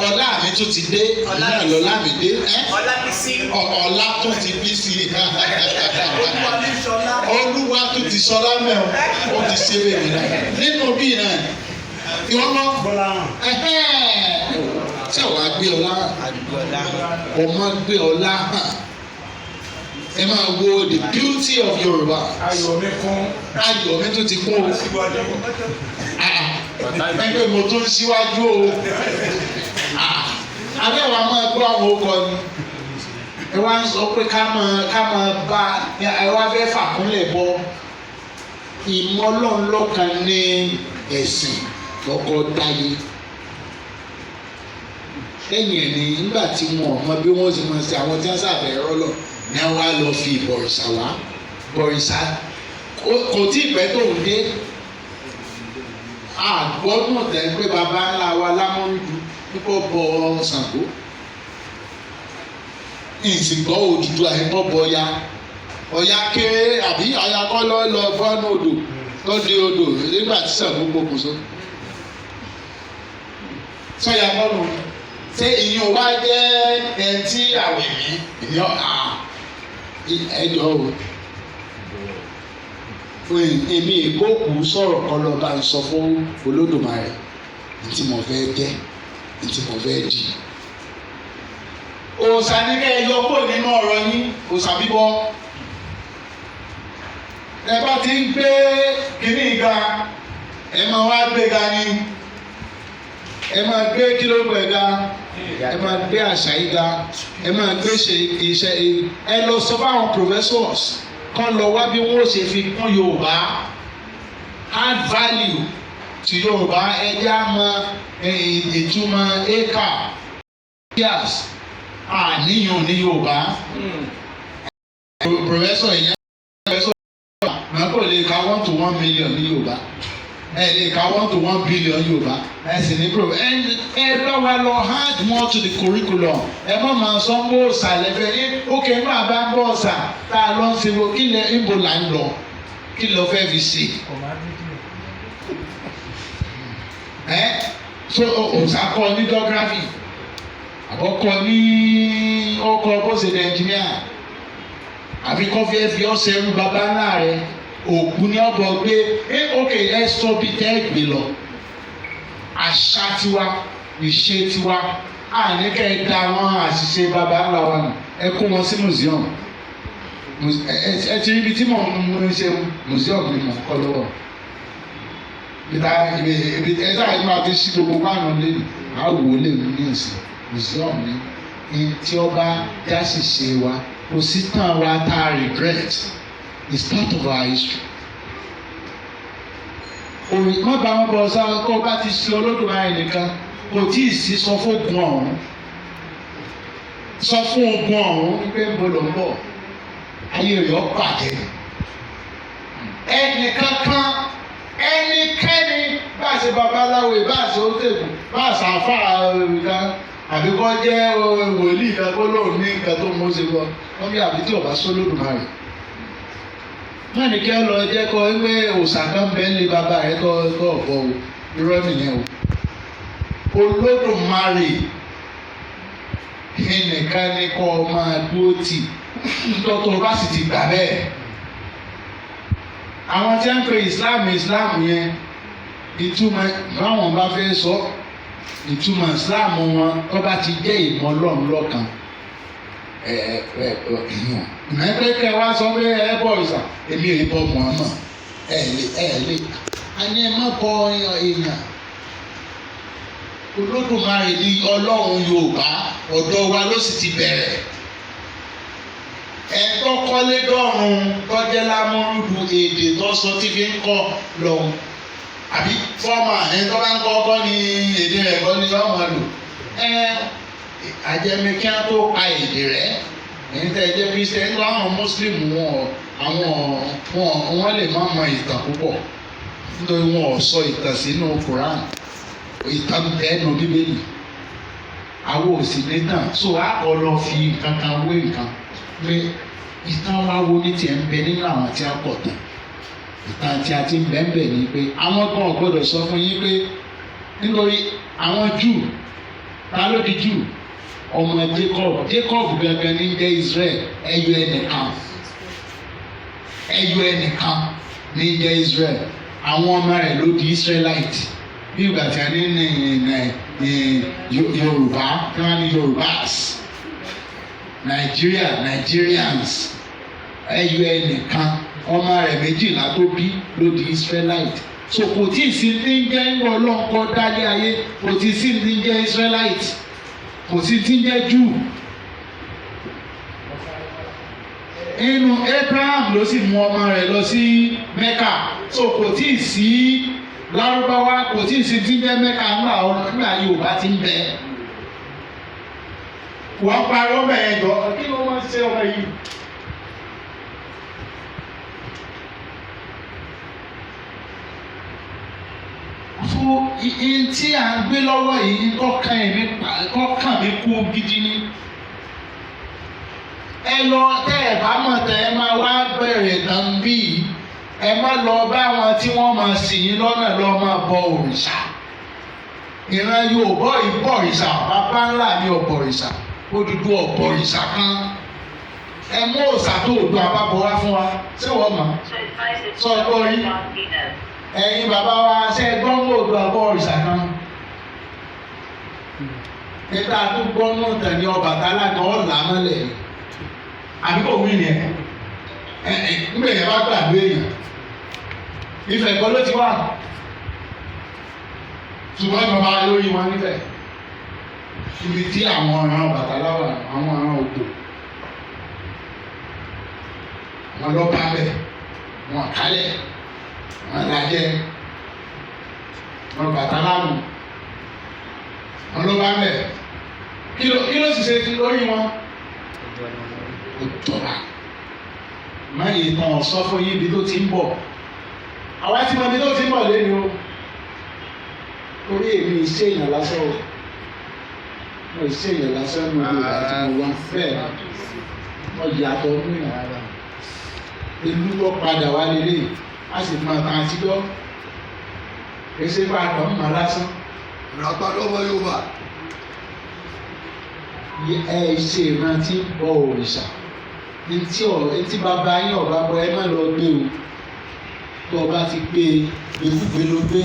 Ọlá mi tún ti dé náà, lọ́lá mi dé ẹ́. Ọlábísí. Ọlá tún ti bí sí i. Olúwa tún ti sọlá mẹ́wọ̀n. Ó ti ṣe bèbè náà nínú bíi náà. Ìwọ́n mọ́ ṣé wàá gbé ọlá hàn? Ọmọ gbé ọlá hàn. Ẹ máa wo the beauty of Yorùbá. Ayọ̀ mi kún. Ayọ̀ mi tún ti kún o. Síwájú. Ẹgbẹ́ mo tún síwájú o. Abẹ́wò a máa gbọ́ àwọn okọ ni. Ẹ wá ń sọ pé ká máa bá ẹ wá fẹ́ fàkúnlẹ̀ bọ ìmọ̀ Ọlọ́run lọ́kan ní ẹ̀sìn lọ́kọ́ dáyé. Lẹ́yìn ẹ̀ ní nígbà tí wọn ò mọ bí wọ́n ṣe máa ṣe, àwọn tí wọ́n sàbẹ̀ rọ́lọ̀ ní wọ́n á lọ fi ìbọ̀rìṣà wá. Bọ̀rìṣà kò tí ì pẹ́ tóun dé. Àgbọ́dún tẹ̀ pé baba ńlá wa lámúrúdù pípọ̀ bọ Ṣàngó, ìsìnkọ́ Odùduwà àìpọ̀ bọ Ọya. Ọya kéré àbí Ọya kọ́ lọ́ lọ fọ́nù odò tó di odò nígbà tí Ṣàngó gbókùnso sọ̀yà kọ́nù. Ṣé ìyẹn wá jẹ́ ẹni tí àwẹ̀ mi ìyẹn ẹjọ́ o? Èmi ìgbókù sọ̀rọ̀ kọ́ lọ́ọ́ bá ń sọ fún Olódùmarè ní tí mo fẹ́ jẹ́, ní tí mo fẹ́ di. Òòṣà ní kẹ́ ẹ yọ kó nínú ọ̀rọ̀ yín. Òòṣà bíbọ, ẹ bá ti ń gbé kínní ga, ẹ máa wá gbé ga ni. Ẹ máa gbé kí ló gbẹ ga, ẹ máa gbé àṣà yìí ga, ẹ máa gbé ṣe iṣẹ́. Ẹ lọ sọ fáwọn professors kán lọ wá bí wọ́n ṣe fi kún Yorùbá, add value to Yorùbá. Ẹ jẹ́ á mọ ìtumọ̀ acre, years. Àníyàn ní Yorùbá. Professor ìyẹn, professor náà kò lè ka 1 to 1 million ní Yorùbá. Ẹ lè ka 1 to 1 billion Yorùbá. Ẹ sì ní pro ẹ ẹ bá wa lọ add more to the curriculum. Ẹ má máa sọ ń bó ọ̀sà lẹ́fẹ̀ẹ́ ẹ. Ókè, má bá ń bọ̀ ọ̀sà tá a lọ ń ṣe wo kí lẹ ń bo là ń lọ, kí lọ fẹ́ fi ṣe ẹ. So òòsà kọ ní geography, àbọ̀kọ ní ọkọ bó ṣe dẹ engineer, àfi kọ́ fẹ́ fi ọ́ ṣerú baba ńlá rẹ, òkú ní ọ̀bọ̀ gbé ẹ. Ok, ẹ sọ bí tẹ́ ẹ gbé lọ. Àṣà tiwa, ìṣe tiwa, àní kẹ́ ẹ da àwọn àṣìṣe baba ńlá wa nù. Ẹ kó wọn sí museum. Ẹ ti rí ibi tí mò ń ṣe museum ni mò ń kọ́ lọ́wọ́ ìta ibi ẹ sáà máa ti ṣí gbogbo páànù lé àwò lè ní ìsìn museum ní ní tí ọba jásìṣe wa. Kò sí tàn wa tá a regret. It's part of our history. Òrì má bá wọn bọ̀ sá kó o bá ti ṣe Olódùmarè nìkan, kò tí ì sí. Sọ fún ogun ọ̀hún, sọ fún ogun ọ̀hún wípé ń bọ̀ ló ń bọ̀, ayé rẹ̀ ó bàjẹ́. Ẹnìkankan, ẹnikẹ́ni, bá a ṣe babaláwo, bá a ṣe oṣègùn, bá a ṣe àfáà kan, àbí kọ́ jẹ́ wòlíì kan kó lóun ní nǹkan tó mú ṣe bọ́ wọ́n bí, àbí tí ò bá sólódùmarè má ní kí ọ lọ jẹ́ kọ́ wípé òòṣà kan bẹ́ẹ̀ lé bàbá rẹ̀ kọ́ ọ̀bọ o. Irọ́ nìyẹn o. Olódùmarè ẹnìkan ní kọ́ ọ máa dúró tì tọ́tọ́ bá sì ti gbà bẹ́ẹ̀. Àwọn tí wọ́n ń pe Islam, Islam yẹn, ìtumọ̀ báwọn bá fẹ́ sọ ìtumọ̀ Islam wọn, tó bá ti jẹ́ ìmọ̀ Ọlọ́run lọ́kan ẹ ẹ ìyàn ìmọ̀ ẹgbẹ́ kẹ wá sọ pé ẹ bọ ìsà, èmi ò bọ Muhammad. Ẹ lè ẹ lè a ní ẹ má bọ èèyàn. Olódùmarè ní Ọlọ́run Yorùbá, ọ̀dọ̀ wa ló sì ti bẹ̀rẹ̀. Ẹ̀tọ́ kọ́lé dọ́run tọ́jẹ́ lámúrúdu, èdè tó sọ tí fi ń kọ́ lọ́hùn àbí fọ́ọ̀mà ẹni tó bá ń kọ́ kọ́ ní èdè rẹ̀ kọ́ ní ọmọ lò. Ẹ àjẹmí kí á tó pa èdè rẹ̀. Ẹ̀yin tẹ́ ẹ jẹ́ Christian, nígbà àwọn Muslim wọn, àwọn wọn wọn lè má mọ ìtàn púpọ̀ nítorí wọn ò sọ ìtàn sínú Quran. Ìtàn bẹ́ẹ̀ nù Bíbélì, àwọn ò sì ní tàn. So a kọ́ lọ fi nǹkan kan wé nǹkan pé ìtàn wa wo ní tiẹ̀ ń bẹ nínú àwọn tí a pọ̀ tán. Ìtàn tí a ti ń bẹ ń bẹ ni pé àwọn kan ò gbọ́dọ̀ sọ fún yín pé nítorí àwọn Júù. Ta ló di Júù? Ọmọ Jacob. Jacob gangan ní jẹ́ Israel. Ẹyọ ẹnìkan, ẹyọ ẹnìkan ní jẹ́ Israel. Àwọn ọmọ rẹ̀ ló di Israelite. Bí ìgbà tí a ní Yorùbá, tí wọ́n ní Yorùbás, Nàìjíríà, Nigerians, ẹyọ ẹnìkan, ọmọ rẹ̀ 12 tó bí ló di Israelite. So kò tí ì sí ní jẹ́ ń gbọ́ ọlọ́nkọ́ dálé ayé, kò tí ì sí ní jẹ́ Israelite, kò sí tí ń jẹ́ Júù. Inú Abraham ló sì mú ọmọ rẹ̀ lọ sí Mecca. So kò tí ì sí Lárúbáwá, kò tí ì sí tí ń jẹ́ Mecca ńgbà Yorùbá ti ń bẹ. Wọ́n pariwo bẹ́ẹ̀ jọ, kí ló máa ń ṣe ọmọ yìí? Fún in tí à ń gbé lọ́wọ́ yìí, kọ́kàn èmi, kọ́kàn mi kú gidi ni. Ẹ lọ tẹ́ ẹ bá mọ̀, tẹ́ ẹ máa wá bẹ̀rẹ̀ tán bí ẹ má lọ bá wọn tí wọ́n máa sì yín lọ́nà lọ́ máa bọ òrìṣà. Ìran Yorùbá ìbọ̀rìṣà, bàbá ńlá mi ọ̀bọ̀rìṣà, Odùduwà ọ̀bọ̀rìṣà kan. Ẹ mú òòṣà tó odò àbábọ̀ wá fún wa, ṣé wọ́n mọ̀? Sọ gbọ́ rí, ẹ̀yin bàbá wa, ṣe gbọ́n mú odò àbọ̀ òrìṣà kan? Níta tó gbọ́n náà tẹ̀ ní Ọbàtálá gan ọ̀là mọ́lẹ̀, àbí kò wí ni ẹ ẹ ẹ ńgbẹ̀ yẹn bá gbàgbé èèyàn. Ìfẹ́ kọ́ ló ti wà, ṣùgbọ́n bàbá lórí wọn nífẹ̀ẹ́ ibi tí àwọn ọ̀ràn Ọbàtálá wà, àwọn ọ̀ràn ògbò wọn lọ bá bẹ̀, wọn kálẹ̀, wọn lajẹ, wọn Bàtálá nù, wọn lọ bá bẹ̀. Kí ló sì ṣe lórí wọn? Ó jọba. Má yìí tán sọ fún yín ibi tó ti ń bọ̀. Àwa ti mọ ibi tó ti ń bọ̀ lẹ́nu o. Orí èmi ìṣe èèyàn lásán o. Mo ìṣe èèyàn lásán ní orí ìgbà tí mo wá bẹ́ẹ̀ mo yàtọ̀ nínú ìrara. Ìlú tó padà wá lélẹ̀, a sì máa tàn àtijọ́. Èsì bá a kàn ń mọ̀ lásán. Ìràpadà ọmọ Yorùbá. Ẹ ṣe ìrántí bọ òrìṣà ntí ọ ntí bàbá yín ọba bọ, ẹ má lọ gbé o. Tó ọba ti gbé gbẹkúgbé ló gbé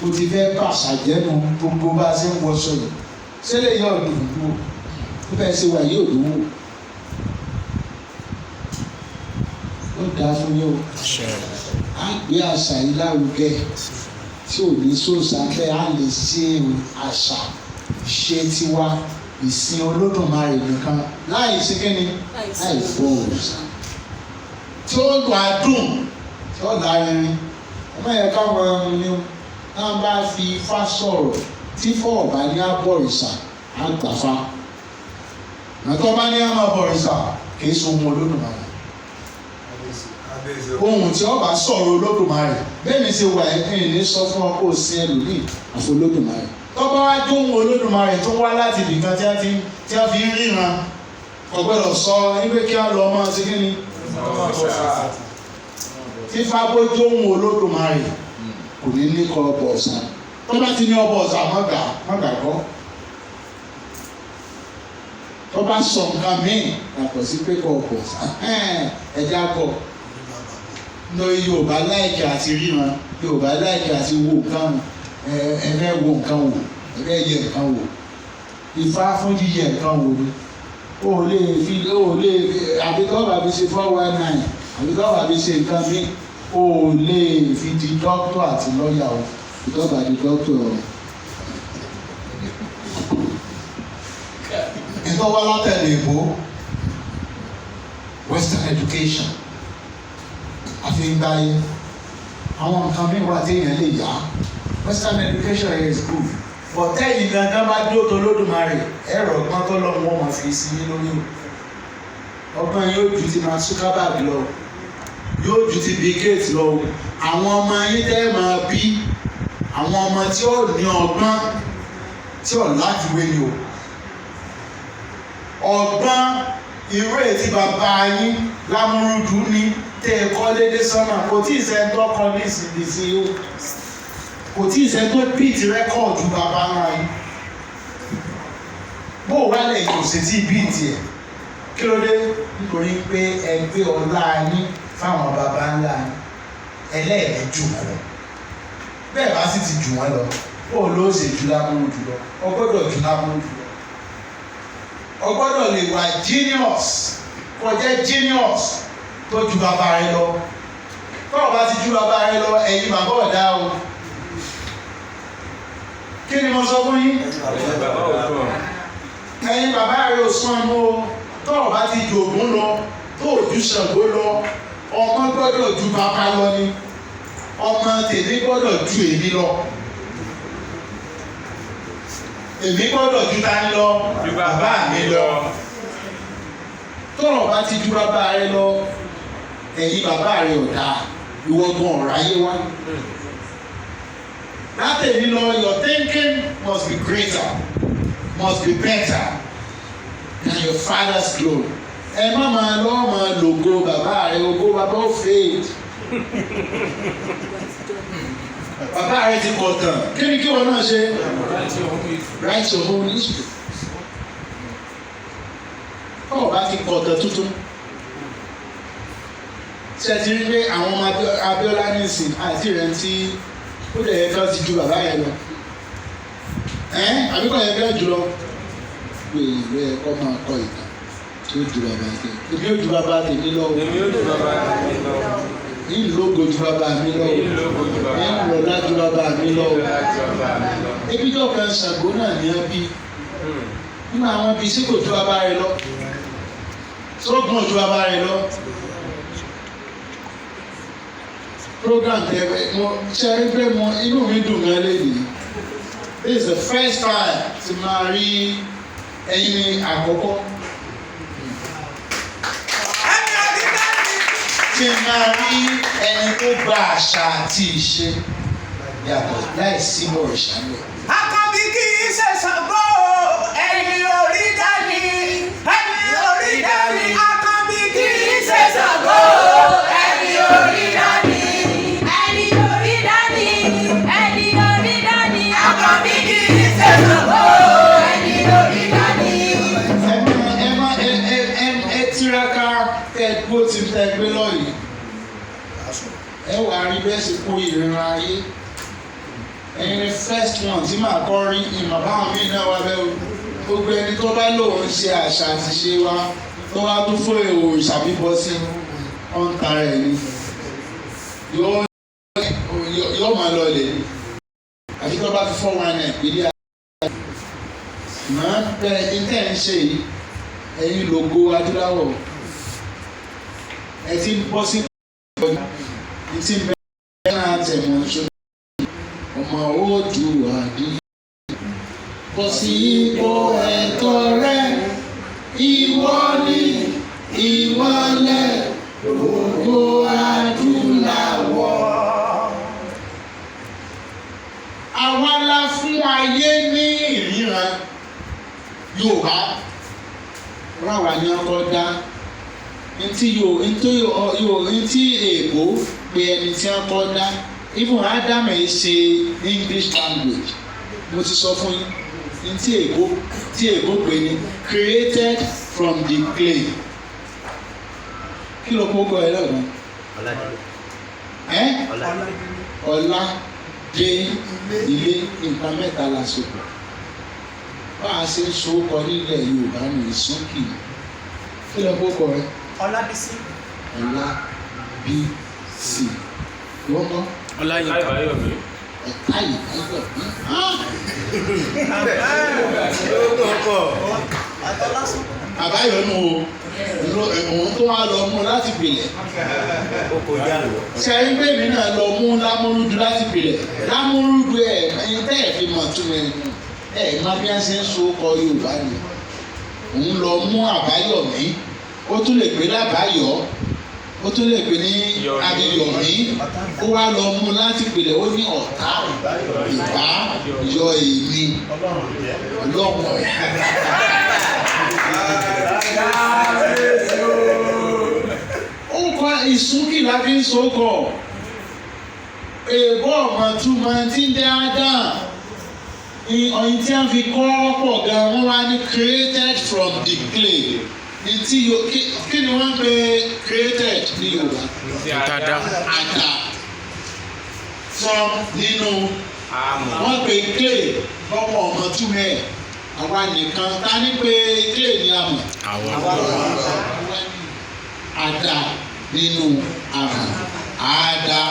o, ti fẹ́ bàṣà jẹ́nu. Gbogbo bá a ṣe ń wọṣọ yìí, ṣẹlẹ̀ yóò dùn wò ó, bẹ́ẹ̀ ṣe wà yóò dùn wò ó. Dáa fún yín o. Á gbé àṣà yìí lárugẹ tí ò ní sòsà bẹ́ẹ̀. Á lè ṣe àṣà ṣe tiwa, ìsìn Olódùmarè nìkan, láì ṣe kíni, láì fọ òrìṣà, tí ó wà dùn, tí ó lárinrin. Ọmọ yẹn káwọn ẹni ní náà bá fi ifá sọ̀rọ̀, tí fọ́ ọ̀bá ní abọ̀rìṣà á gbàfa. Nàtọ́ bá ní àmọ́ bọ̀rìṣà, kì í sun ohun Olódùmarè. Ohun tí ọba sọ̀rọ̀ Olódùmarè bẹ́ẹ̀ ni ṣe wà ẹ̀ ní sọ fún ọ kó o sin ẹlòmíì àfi Olódùmarè. Tọ́ba wá jóhun Olódùmarè tó wá láti ibìkan tí wọ́n fi ń ríran, kò gbọ́dọ̀ sọ wípé kí wọ́n lọ máa ṣe kí ni. Tí fábó jóhun Olódùmarè, kò ní ní kọ ọbọ̀ ọ̀sán. Tọ́ba ti ní ọbọ̀ ọ̀sán, má gbà gbọ́. Tọ́ba sọ nǹkan míì yàtọ̀ sí pé kọ ọbọ̀ ọ̀sán, ẹ̀já kọ lórí. Yorùbá láìkí àti ríran, Yorùbá láìkí àti wo nǹkan. Ẹ fẹ́ wo nǹkan wò, ẹ fẹ́ yẹ nǹkan wò. Ifá fún yíyẹ nǹkan wò ni. O ò lè fi o ò lè àbí tó bá fi ṣe 419, àbí tó bá fi ṣe nǹkan míì, o ò lè fi di dókítà àti lọ́ọ̀yà o. Tó bá di dókítà o. Ìtọ́wá látẹ̀lé ìbò western education àfi ń gbáyé àwọn nǹkan míì wà tí èèyàn lè yá. Western education is good, but tẹ́yìn gangan bá dúró tó Lódùmarè, ẹ̀rọ ọgbọ́n tó lọ́mú wọn máa fi sí yín lórí o. Ọgbọ́n yóò ju ti Mark Zuckerberg lọ, yóò ju ti Bill Gates lọ o. Àwọn ọmọ yín tẹ́ máa bí, àwọn ọmọ tí ó ní ọgbọ́n tí ò láfiwé ni o. Ọgbọ́n irú ètí bàbá yín Lámúrúdù ní tẹ́ ẹ kọ́ lédè sọ́nà, kò tí ì sẹ́ni tó kọ́ ní ìsìndìsí o. Kò tí ì sẹ́ni tó beat record bàbá ńlá yín. Bó o wá lẹ̀ kò sì tí ì beat ẹ̀, kí ló dé? Nítorí pé ẹ gbé ọlá yín fáwọn bàbá ńlá yín, ẹlẹ́ẹ̀ni jù wọ́n lọ. Bẹ́ẹ̀ bá sì ti jù wọ́n lọ, bó o ló ṣe jù Lámúrúdù lọ? O gbọ́dọ̀ jù Lámúrúdù lọ. O gbọ́dọ̀ lè wà genius, kó jẹ́ genius tó ju bàbá rẹ lọ. Tó o bá ti ju bàbá rẹ lọ, ẹ̀yin bàbá ọ̀dá o. Kí ni mo sọ fún yín? Ẹ̀yin bàbá rẹ ò sàn mọ́ o. Tó o bá ti ju Ògún lọ, tó o ju Ṣàngó lọ, ọmọ gbọ́dọ̀ ju bàbá lọ ni. Ọmọ tèmi gbọ́dọ̀ ju èmi lọ. Èmi gbọ́dọ̀ ju tani lọ? Bàbá mi lọ. Tó o bá ti ju bàbá rẹ lọ, ẹ̀yin bàbá rẹ ò dáa, ìwọ gan ọ̀rọ̀ ayé wá. Látẹ̀mí lọ, your thinking must be greater, must be better than your father's glory. Ẹ má máa lọ́ máa lògo bàbá rẹ. Ògo bàbá ó fade. Bàbá rẹ ti kọ̀ tán. Kí ni kí wọn náà ṣe? Write your own history. Tó o bá ti kọ̀ tán tuntun, ṣe ti rí pé àwọn ọmọ Abíọ́lá nísìn àti rẹ̀ tí ó dẹ̀ yẹ ká ti ju bàbá yẹn lọ ẹ́n, àbí kò yẹ ká jù lọ pé ìwé ẹ̀kọ́ máa kọ ìtàn tí ó ju bàbá tèmi. Èmi ó ju bàbá tèmi lọ o. Èmi ó ju bàbá tèmi lọ. Ìlógo ju bàbá mi lọ o. Ìlógo ju bàbá mi lọ. Ìlọ́lá ju bàbá mi lọ o. Ìlọ́lá ju bàbá mi lọ. Ebíjọ́ kan Ṣàngó náà ní á bí nínú àwọn ibi sí, kò ju bàbá rẹ lọ? Sógun ò ju bàbá rẹ lọ? Program tẹ mo ṣe é pé mo inú mi dùn gan lẹ́yìn. This is the first time tí máa rí ẹ̀yin ní àkọ́kọ́ Ẹni orí dání. tí máa rí ẹni tó gba àṣà àti ìṣe yàtọ̀ láì sí bọ̀rìṣà ńbẹ̀. Àkànbí kì í ṣe Ṣàngó. Ẹni orí dání. Ẹni orí dání. Àkànbí kì í ṣe Ṣàngó. Ẹni orí dání. Ẹni orí dání, ẹni orí dání, Àkànbí kì í ṣe Ṣàngó. Ẹni orí dání. Ẹ má ẹ má ẹ ẹ ẹ ẹ tiraka kẹ gbó ti tẹ gbé lọ́yìí. Ẹ wàá rí bẹ́ẹ̀ sì kó ìrora ayé. Ẹ̀yin ni first one tí màá kọ́ rí ìmọ̀ báwọn míì náà wá bẹ́ẹ̀ o. Gbogbo ẹni tó bá lòun ṣe àṣà àti ṣe wa tó wá tún fún èrò ìṣàbíbọ sí ọ̀ ń tara ẹ̀ ni. Yóò máa lọ lè ní. Àfi tó bá fi 419 ìpínlẹ̀ màá bẹ intẹ́ ń ṣe yìí, ẹ̀yin lógo adúláwọ̀. Ẹ ti ń bọ́ sí ìtọ́jú ní ti ń bẹ náà tẹ̀mọ̀ ṣe ọmọ Oòduà dí. Bọ́ sí ipò ẹ̀tọ́ rẹ, ìwọ ni ìmọ́lẹ̀ gbogbo adúláwọ̀. Àwa la fún ayé ní ìríran Yorùbá ráwa ní ọkọ dá ntí yóò ntí yóò ntí èèbó pé ẹni tí wọn kọ dá. Even Adam ẹ̀ ṣe English language, mo ti sọ fún yín ntí èèbó tí èèbó pè ní created from the clay. Kí ló kó kọ ẹ lọ́gbọ̀n ẹ? Ọlá dé ilé. Nǹkan mẹ́ta la so pọ̀. Bá a ṣe ń so kọ nílẹ̀ Yorùbá ní ìsúnkì. Kí ló kó kọ rẹ? Ọlábísí. Ọlá bí sí ìwọ́n kọ́. Ọláyínká. Àbáyọ̀mí. Ẹ̀ka ìbáyọ̀ bí. Àtọ́lásùn. Àbáyọ̀nù o, òun tó wá lọ mú láti pilẹ̀. Ṣe ń gbé mi náà lọ mú lámúrúdu láti pilẹ̀? Lámúrúdu ẹ̀ ẹ̀yin tẹ́ ẹ̀ fi mọ̀ tún ẹ̀ nù ẹ̀ má bí wọ́n ṣe ń so kọ Yorùbá ni. Òun lọ mú Àbáyọ̀mí, ó tún lè pè lábáyọ̀, ó tún lè pè ní Adéyọ̀mí. Ó wá lọ mú láti pilẹ̀, ó ní ọ̀tá ìbá yọ èmi ọlọ́run. Ó kọ ìsúnkì la fi ń sokọ. Èèbó ọmọ túmọ̀ tí ń dẹ́ Adam ní ọyìn tí wọ́n fi kọ́ pọ̀ gan. Wọ́n wá ní created from the clay ní tí kí ni wọ́n ń pè created ní Yorùbá? Dada. Àdá. From nínú. Àmọ̀. Wọ́n pè clay lọ́pọ̀ ọmọ túmọ̀ ẹ̀. Àwa nìkan ta ní pé clay ni a mọ̀. Àwọn. Àdá nínú àmọ̀ àdá.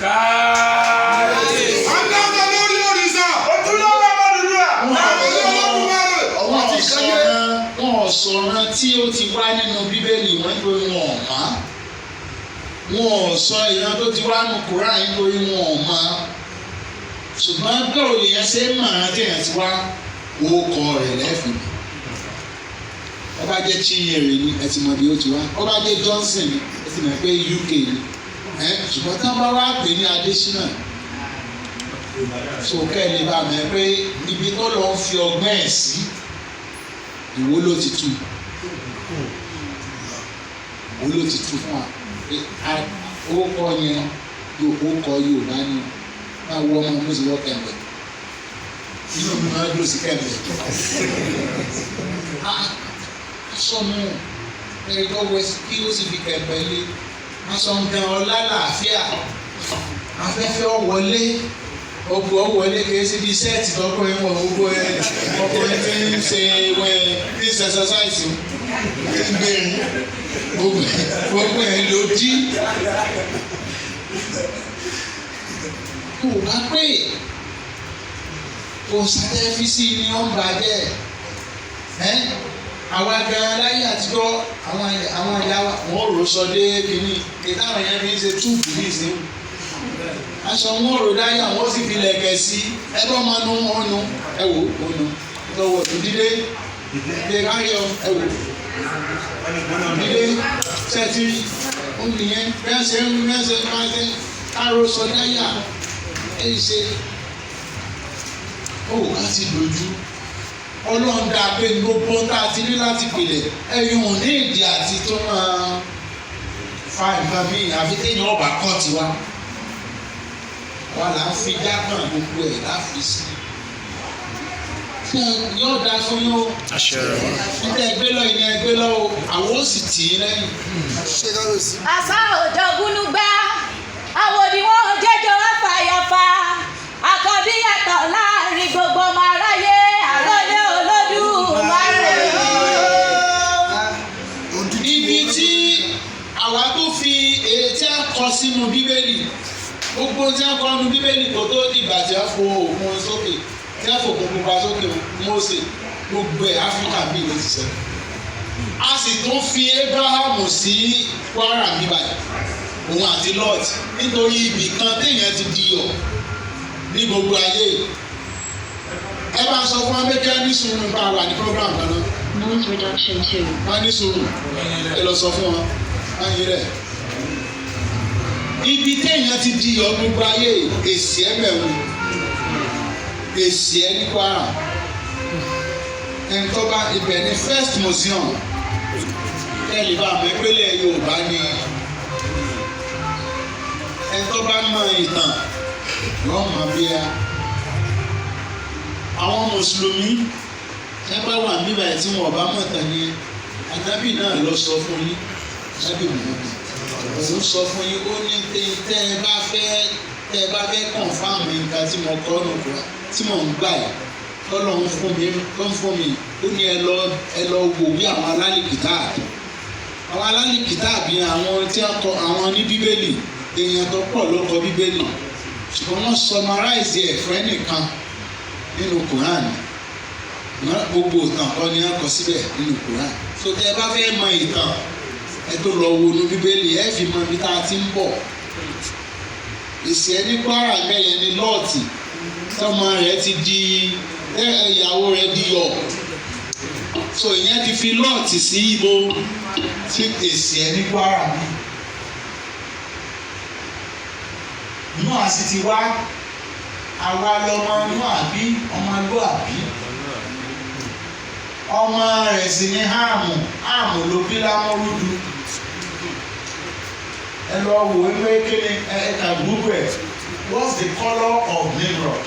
Káàdì. Adájọ́ lórí òrìṣà. Ojúlówó ọmọ Odùduwà. Àròlé Olódùmarè. Wọ́n ti sọ̀rọ̀, wọn ò sọ̀rọ̀ tí ó ti wá nínú Bíbélì wọn nítorí wọn ò mọ̀. Wọn ò sọ ìran tó ti wá nínú Kùránì nítorí wọn ò mọ̀. Ṣùgbọ́n bẹ́ẹ̀ ò lè yẹn ṣe é mọ̀ ọ́n tí èèyàn ti wá orúkọ rẹ̀ lẹ́fìn. Ó bá jẹ́ Chinyere ni, ẹ ti mọ̀ bí ó ti wá. Ó bá jẹ́ Johnson ni, ẹ ti mọ̀ pé UK ni ẹ. Ṣùgbọ́n tí wọ́n bá wá pè ní Adésínà, so kẹ́ ẹ lè bá mọ̀ pé ibi tó lọ ń fi ọgbọ́n ẹ̀ sí, ìwó ló ti tú, ìwó ló ti tú fún wa pé orúkọ yẹn yóò orúkọ Yorùbá ni. Máa wọ ọmọ mo sì wọ kẹ̀mbẹ̀, inú mi máa dùn sí kẹ̀mbẹ̀. Ah, sọmọ ẹ̀rọ wẹ kí ó sì fi kẹ̀mbẹ̀ lé aṣọ nǹkan ọlá làáfíà, afẹ́fẹ́ ọ̀wọ́lé ọgbọ ọwọlé kìí ṣe bíi sẹ́ẹ̀tì tọkùnrin wọ. Gbogbo ẹ ọkùnrin tí ń ṣe wẹ tí ń ṣe ẹsẹsáìsì tí ń gbẹ̀rún gbogbo ẹ ló dí. Kò bá pè kò sátẹ́físì ni ó ń bàjẹ́ ẹ́. Àwa gan láyé àtijọ́, àwọn ìyá wa wọ́n rò sọ dé kínní ìtàwọn yẹn fi ń ṣe túùbù ní ìsìn. Aṣọ wọn ò rò dáyà, wọn sì fi lẹ̀kẹ̀ sí ẹgbẹ́ ọmọ nu wọn nu. Ẹ wò ó nu lọ́wọ́ tó dídé lè ráyọ. Ẹ wò dídé sẹ́tìrì ó nìyẹn. Bí wọ́n ṣe ń bí wọ́n ṣe máa ṣe káró sọ dáyà ẹ ṣe ó wá sí dojú. Ọlọ́run dá pé gbogbo tá a ti ní láti pìlẹ̀ ẹ̀yìn ò ní ìdí àti tó máa fa nǹkan míì, àfi téèyàn ọba kọ́ tiwa wà là ń fi dákàn gbogbo ẹ̀ láfi sí i. Yóò dá fún yóò níta ẹgbẹ́ lọ ìní ẹgbẹ́ lọ o, àwọn ó sì tì í lẹ́yìn. Àṣà òjò gúnúgbá àwòdì wọn jẹjọ afàyàfà, àkànbí yàtọ̀ láàrin gbogbo ọmọ aráyé, àròlé Olódùmarè. Ibi tí àwa tó fi èyí tí a kọ sínú Bíbélì, gbogbo tí a kọ nínú Bíbélì kò tó dìgbà tí a fo òkun sókè, tí a fò òkun pupa sókè Mósè, gbogbo ẹ̀ Áfíríkà bíi ló ti ṣẹlẹ̀. A sì tún fi Abrahamu sí Kwara bíbáyìí, òun àti Lot, nítorí ibì kan téèyàn ti di ọ̀ ní gbogbo ayé. Ẹ bá sọ fún abẹ́kẹ́ ní sùúrù bá wà ní program kan náà. Noise reduction 2. Wọ́n ní sùúrù, ẹ lọ sọ fún wọn, wọ́n yín rẹ̀. Ibi téèyàn ti di ọ̀ gbogbo ayé, èsì ẹ̀ bẹ̀rù èsì ẹ̀ ní Kwara. Ẹ̀ńtọ́ba ibẹ̀ ní first museum tẹ́lẹ̀ bá àmọ́ ìpínlẹ̀ Yorùbá ni. Ẹ̀ńtọ́ba mọ ìtàn yóò mọ bí a àwọn mùsùlùmí ẹ bá wà níbà tí wọn ọba mọ̀ tán ni. Ànábì náà lọ sọ fún yín, Ànábì Muhammad òun sọ fún yín, ó ní tẹ́ ẹ bá fẹ́, tẹ́ ẹ bá fẹ́ kọ̀nfàmù nǹkan tí mo kọ́ nù kúrò tí mò ń gbà yìí tọ́lọ̀ ń fún mi, tó ń fún mi, ó ní ẹ lọ wò bí àwọn alálìkìtáàbí, àwọn alálìkìtáàbí, àwọn tí wọ́n kọ, àwọn ní Bíbélì. Èèyàn tó pọ̀ ló kọ Bíbélì, ṣùgbọ́n wọ́n summarize ẹ̀ fún ẹnìkan nínú Quran. Gbogbo ìtàn kọ́ ni wọ́n kọ síbẹ̀ nínú Quran. So tẹ́ ẹ bá fẹ́ mọ ìtàn, ẹ tó lọ wo inú Bíbélì, ẹ fi mọ ibi tá a ti ń bọ̀. Èsì ẹni Kwara mẹ́yẹn ni Lọ́ọ̀tì tọmọ rẹ̀ ti di ìyàwó rẹ̀ di yọ, so ìyẹn ti fi Lọ́ọ̀tì sí ibo tí èsì ẹni Kwara mi. Noah sì ti wá, àwa lọmọ Noah bí ọmọlúàbí, ọmọ rẹ̀ sì ní Háàmù. Háàmù ló bí Lámúrúdù. Ẹ lọ wò ó pé kí ni ẹ kà Google ẹ, what's the colour of Nimrod?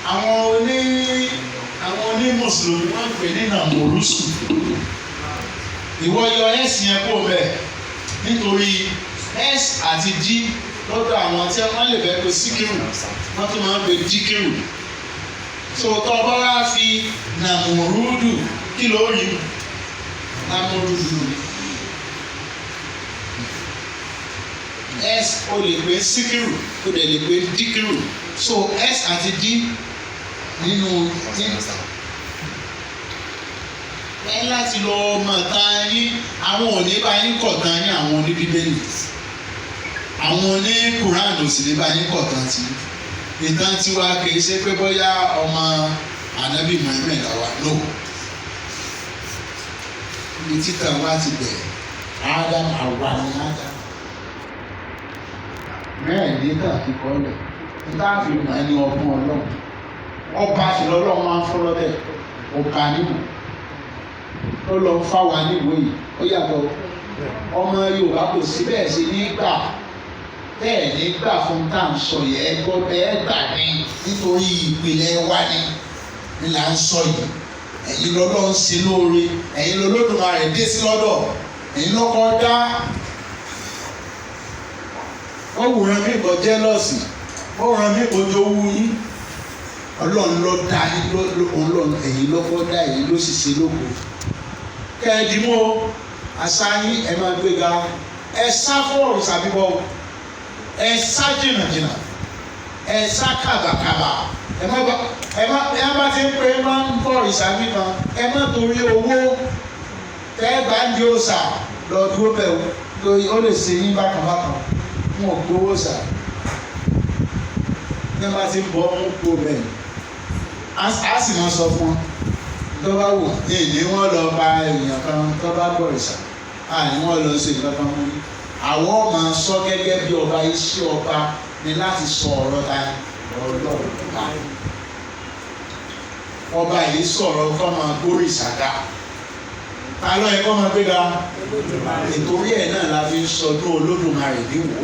Àwọn oní mùsùlùmí wọ́n ń pè ní nàmúrúsù. Ìwọ yọ s yẹn kó bẹ́ẹ̀, nítorí s àti d lọ́dọ̀ àwọn tí wọ́n lè fẹ́ pe síkírù, wọ́n tún máa ń pe díkírù. So tó o bá wá fi nàmúrúdù, kí ló rí? Nàmúrúdù. S o lè pe síkírù, o dẹ̀ lè pe díkírù. So s àti d nínú ẹ láti lọ mọ̀ tán yín. Àwọn ò ní bá yín kọ̀ tán yín, àwọn oní Bíbélì, àwọn oní Quran ò sì ní bá yín kọ̀ tán tí ìtàn tiwa. Kì í ṣe pé bóyá ọmọ Ànábì Muhammed àwa no. Ibi títàn wa ti bẹ̀rẹ̀, Adam, àwa ni Adam mẹ́rin ní tàn kíkọ́ lẹ̀ níta fi mọ̀ ẹni ọgbọ́n Ọlọ́run ọba sì lọ́lọ́run máa ń fún lọ́bẹ̀ ọba níwò tó lọ ń fáwa níwò yìí. Ó yàtọ̀ ọmọ Yorùbá kò sí bẹ́ẹ̀ sí ní gbà bẹ́ẹ̀ ní gbà fún tá à ń sọ yẹ. Ẹ gbọ́ bẹ́ẹ̀ gbà ní nítorí ìpìlẹ̀ wa ni là ń sọ yìí. Ẹ̀yin lọ́lọ́run ṣe lóore, ẹ̀yin lọ́lọ́dúnmarè dé sí lọ́dọ̀, ẹ̀yin lọ́kọ́ dá. Ó wùrán mi kò jẹ́lọ́sì, ó ràn mí kò jowú yín. Ọlọ́run ló dá yín, Ọlọ́run ẹ̀yin lọ́kọ́ dá, ẹ̀yin ló sì ṣe lóko. Kẹ́ẹ̀dìmọ́ àṣà yín, ẹ máa gbéga. Ẹ sá fún òrìṣà bíbọ, ẹ sá jìnnàjìnnà, ẹ sá kàbàkàbà. Ẹ má bá ẹ má ẹ má ti ń pè é máa ń bọ òrìṣà míkan. Ẹ má torí owó tẹ́ ẹ bá ń di òòṣà lọ dúró bẹ̀ o, ó lè ṣe yín bákan bákan. Wọn ò gbowó sà. Ní wọ́n bá ti ń bọ́ ń kó bẹ́ẹ̀. Á sì máa sọ fún wọn. Tó bá wù ní wọ́n lọ pa èèyàn kan tó bá bọ̀rìṣà. Àní wọ́n lọ ṣe nǹkan kan mú ní. Àwọn máa sọ gẹ́gẹ́ bí ọba, iṣẹ́ ọba ni láti sọ ọ̀rọ̀ ta Ọlọ́run ta. Ọba yìí sọ̀rọ̀ kọ́ máa gbórìṣà ga. Ta ló yẹ kọ́ máa gbéga? Ìtorí ẹ̀ náà la fi ń sọdún Olódùmarè níwò.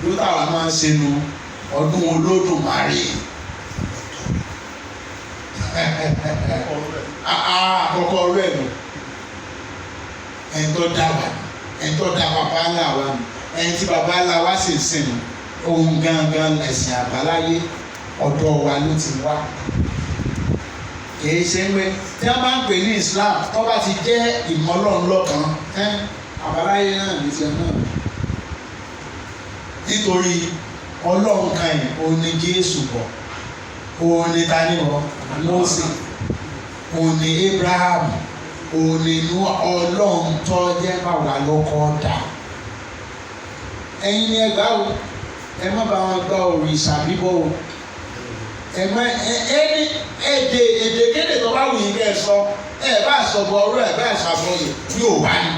Ló táwa máa ń ṣe nu ọdún Olódùmarè. Àkọ́kọ́ rẹ̀ nù. Ẹni tó dá wa nù, ẹni tó dá bàbá ńlá wa nù, ẹni tí bàbá ńlá wa sì ń sìn nù. Ohun gangan ẹ̀sìn àbáláyé ọ̀dọ̀ wa ló ti wá. Kìí ṣe ń pé tí wọ́n bá ń pè ní Islam tó bá ti jẹ́ ìmọ̀lọ́nlọ́kan àbáláyé náà ní tiẹ̀ náà. Nítorí Ọlọ́run kan yìí, òun ni Jésù bọ̀, òun ni tani bọ̀, Mósè, òun ni Abraham, òun ni Nóà. Ọlọ́run tó jẹ́ báwa lọ́kọ́ dà. Ẹ̀yin ni ẹ gbà o, ẹ má bá wọn gba òrìṣà bíbọ̀ o. Ẹ má ẹni èdè èdèkéde tó bá wù yín kẹ́ ẹ sọ, ẹ bá sọ bọ ọ̀rọ̀, ẹ bá sọ àbọyè, yóò wá ní.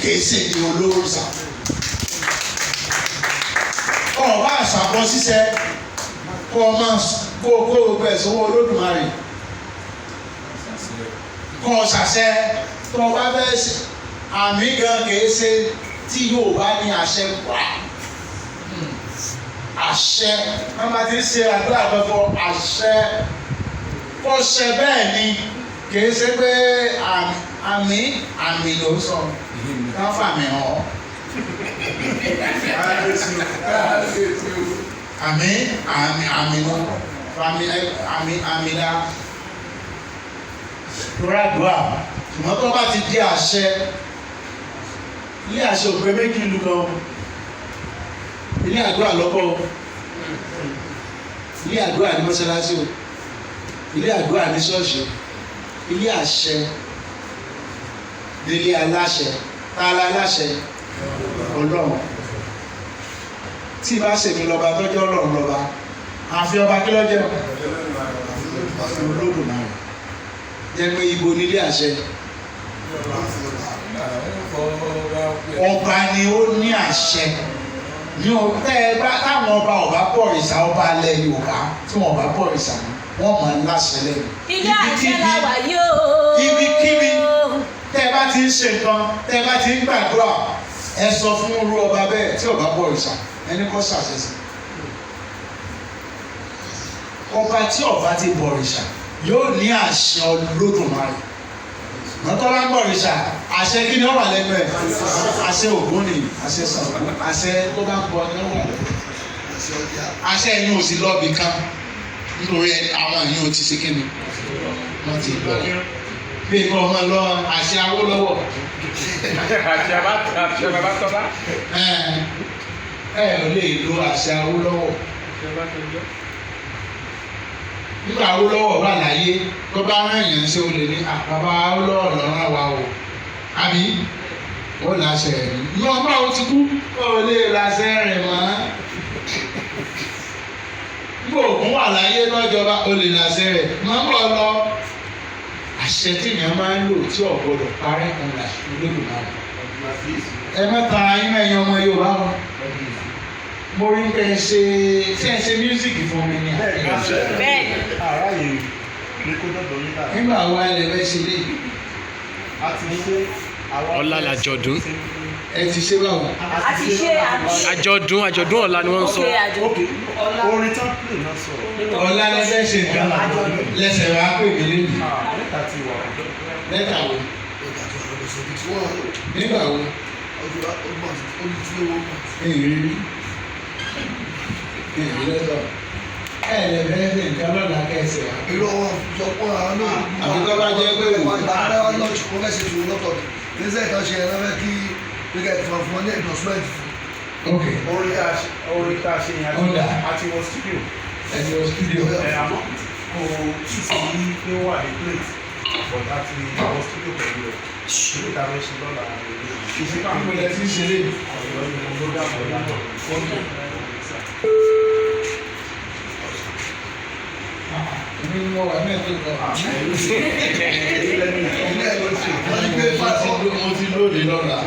Kìí ṣe ní olórìṣà. Ọba àṣàbọ̀ ṣiṣẹ́ kó o máa kó o kó o gbẹ sọ́wọ́ Olódùmarè. Kó o ṣàṣẹ tó o bá fẹ́ ṣe àmì gan kìí ṣe tí yóò bá ní àṣẹ wà. Àṣẹ wọ́n bá ti ń ṣe àdúrà gbogbo àṣẹ kó ṣe bẹ́ẹ̀ ni kìí ṣe pé àmì àmì ló ń sọ wọ́n fàmì hàn ọ́. Àmì àmì àmì ló fàmì àmì àmì dá lórí àdúrà. Ṣùgbọ́n tó bá ti di àṣẹ, ilé àṣẹ òpè méjì lu gan, ilé àdúrà lọ́pọ̀, ilé àdúrà ní mọ́ṣáláṣí o, ilé àdúrà ní ṣọ́ọ̀ṣì o, ilé àṣẹ nílé aláṣẹ. Ta la aláṣẹ? Ọlọ́run. Tí ìbá ṣèmi lọ́ba tọ́jú Ọlọ́run lọ́ba, àfi ọba kí lọ́jọ́ Olódùmarè. Jẹ́ pé ibo nílé àṣẹ? Ọba ni ó ní àṣẹ. Ní o tẹ́ ẹ bá táwọn ọba ọba bọ̀rìṣà, ọba alẹ́ Yorùbá tí wọn ọba bọ̀rìṣà wọn máa ń láṣẹ lẹ́nu. Ilé àṣẹ la wà yóò. Ibikíbi tẹ́ ẹ bá ti ń ṣe nǹkan, tẹ́ ẹ bá ti ń gbàdúrà, ẹ sọ fún irú ọba bẹ́ẹ̀ tí ọba bọ̀rìṣà ẹni kọ́ ṣàṣẹ sí. Ọba tí ọba ti bọ̀rìṣà yóò ní àṣẹ Olódùmarè. Mọ́tò bá ń bọ̀rìṣà, àṣẹ kí ni ó wà lẹ́nu ẹ̀? Àṣẹ Ògún ni, àṣẹ Ṣàngó, àṣẹ tó bá ń bọ ni ó wà lẹ́nu. Àṣẹ ẹ̀yin ò sì lọ́ọ̀bì kan nítorí àwọn ẹ̀yin ò ti ṣe kí ni wọ́n ti lọ. Bí nǹkan ọmọ lọ àṣẹ Awólọ́wọ̀. Àṣẹ bàbá tọ́lá. Ẹ ò lè lo àṣẹ Awólọ́wọ̀. Nígbà Awólọ́wọ̀ wà láyé tó bá rán èèyàn ṣe, o lè ní bàbá Awólọ́wọ̀ lọ́rán wa o, àbí ó láṣẹ rẹ̀ ní. Ní ọgbà ó ti kú, ó lè láṣẹ rẹ̀ mọ́. Nígbà Ògún wà láyé lọ́jọba, ó lè láṣẹ rẹ̀ mọ́ bọ́ lọ. Àṣẹ tí èèyàn máa ń lò tí ò gbọdọ̀ parẹ́ òun làṣẹ Olódùmarè. Ẹ má tan ara yín mẹ́yìn ọmọ Yorùbá o. Mo rí pé ẹ ṣe tí ẹ ṣe mísíkì fún mi ní àná. Bẹ́ẹ̀ni. Aráyè ní kó dọ̀dọ̀ nígbà. Nígbà wo ẹ lè fẹ́ ṣe lé? A ti ṣe àwọn. Ọ̀la làjọ̀dún. Ẹ ti ṣe báwo? A ti ṣe àmì. Àjọ̀dún àjọ̀dún ọ̀la ni wọ́n ń sọ. Ok, àjọ̀dún. Orin tán play náà sọ̀rọ̀. Ọ̀la lẹ fẹ́ ṣe nǹkan lẹ́sẹ̀ wá pè mí lónìí. Lẹ́tà ti wà. Lẹ́tà wo? Nígbà wo? Ìrírí. Ìrírí lẹ́tọ̀. Ẹ lè fẹ́ ṣe nǹkan lọ́la kẹsẹ̀ wá. Irọ́ wọn sọ pé àwọn náà. Àbí tó bá jẹ́ pé wò. Àwọn náà lọ́ọ̀tì kó fẹ́ ṣe sùúrù lọ́tọ̀ ni. Níṣẹ́ ìtàn ṣe ẹ̀rọ fẹ́ kí pé fún wọn ní endorsement fún. Ok. Orin tá a ṣe yẹn Ó dà. àti wọ studio. Ẹ ti wọ studio. Ẹ àmọ́ kò tí sí pé ó wà ní plate. But a ti wọ studio pẹ̀lú rẹ̀. Ilé ìta fẹ́ ṣe lọ́la. Iṣẹ́ bá ń Ìpínlẹ̀ tí ń ṣe lé. Ọ̀yọ́ ni program ọ̀la. Èmi ni mo wà mẹ́ẹ̀ẹ́dógún lọ. Ilé ẹ̀ ló ṣe wọ́n ti gbé fáfọ́. Mo ti lóde lọ́la.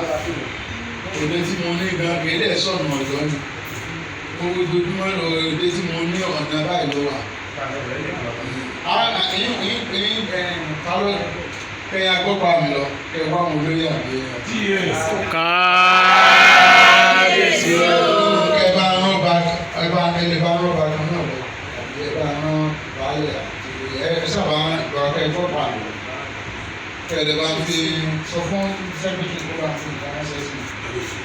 Òde tí mo ní gan kì í dẹ̀ sọ̀nà ọ̀dọ́ ni. Owó ojoojúmọ́ lọ òde tí mo ní ọ̀nà báyìí ló wà. Kẹ́yà gbọ́pàá mi lọ, kẹ́ wá wọn lórí àbí Kábíyèsí o. Kẹ́ bá rán ba ẹ bá ẹ lè bá rán ba kan náà lọ àbí ẹ bá rán baálẹ̀ àti ẹ sábà gba kẹ́ gbọ́pàá mi lọ. Kẹ́ ẹ lè bá fi sọ fún sẹ́kítì tó bá fi ìdáná ṣe sí i. Kábíyèsí.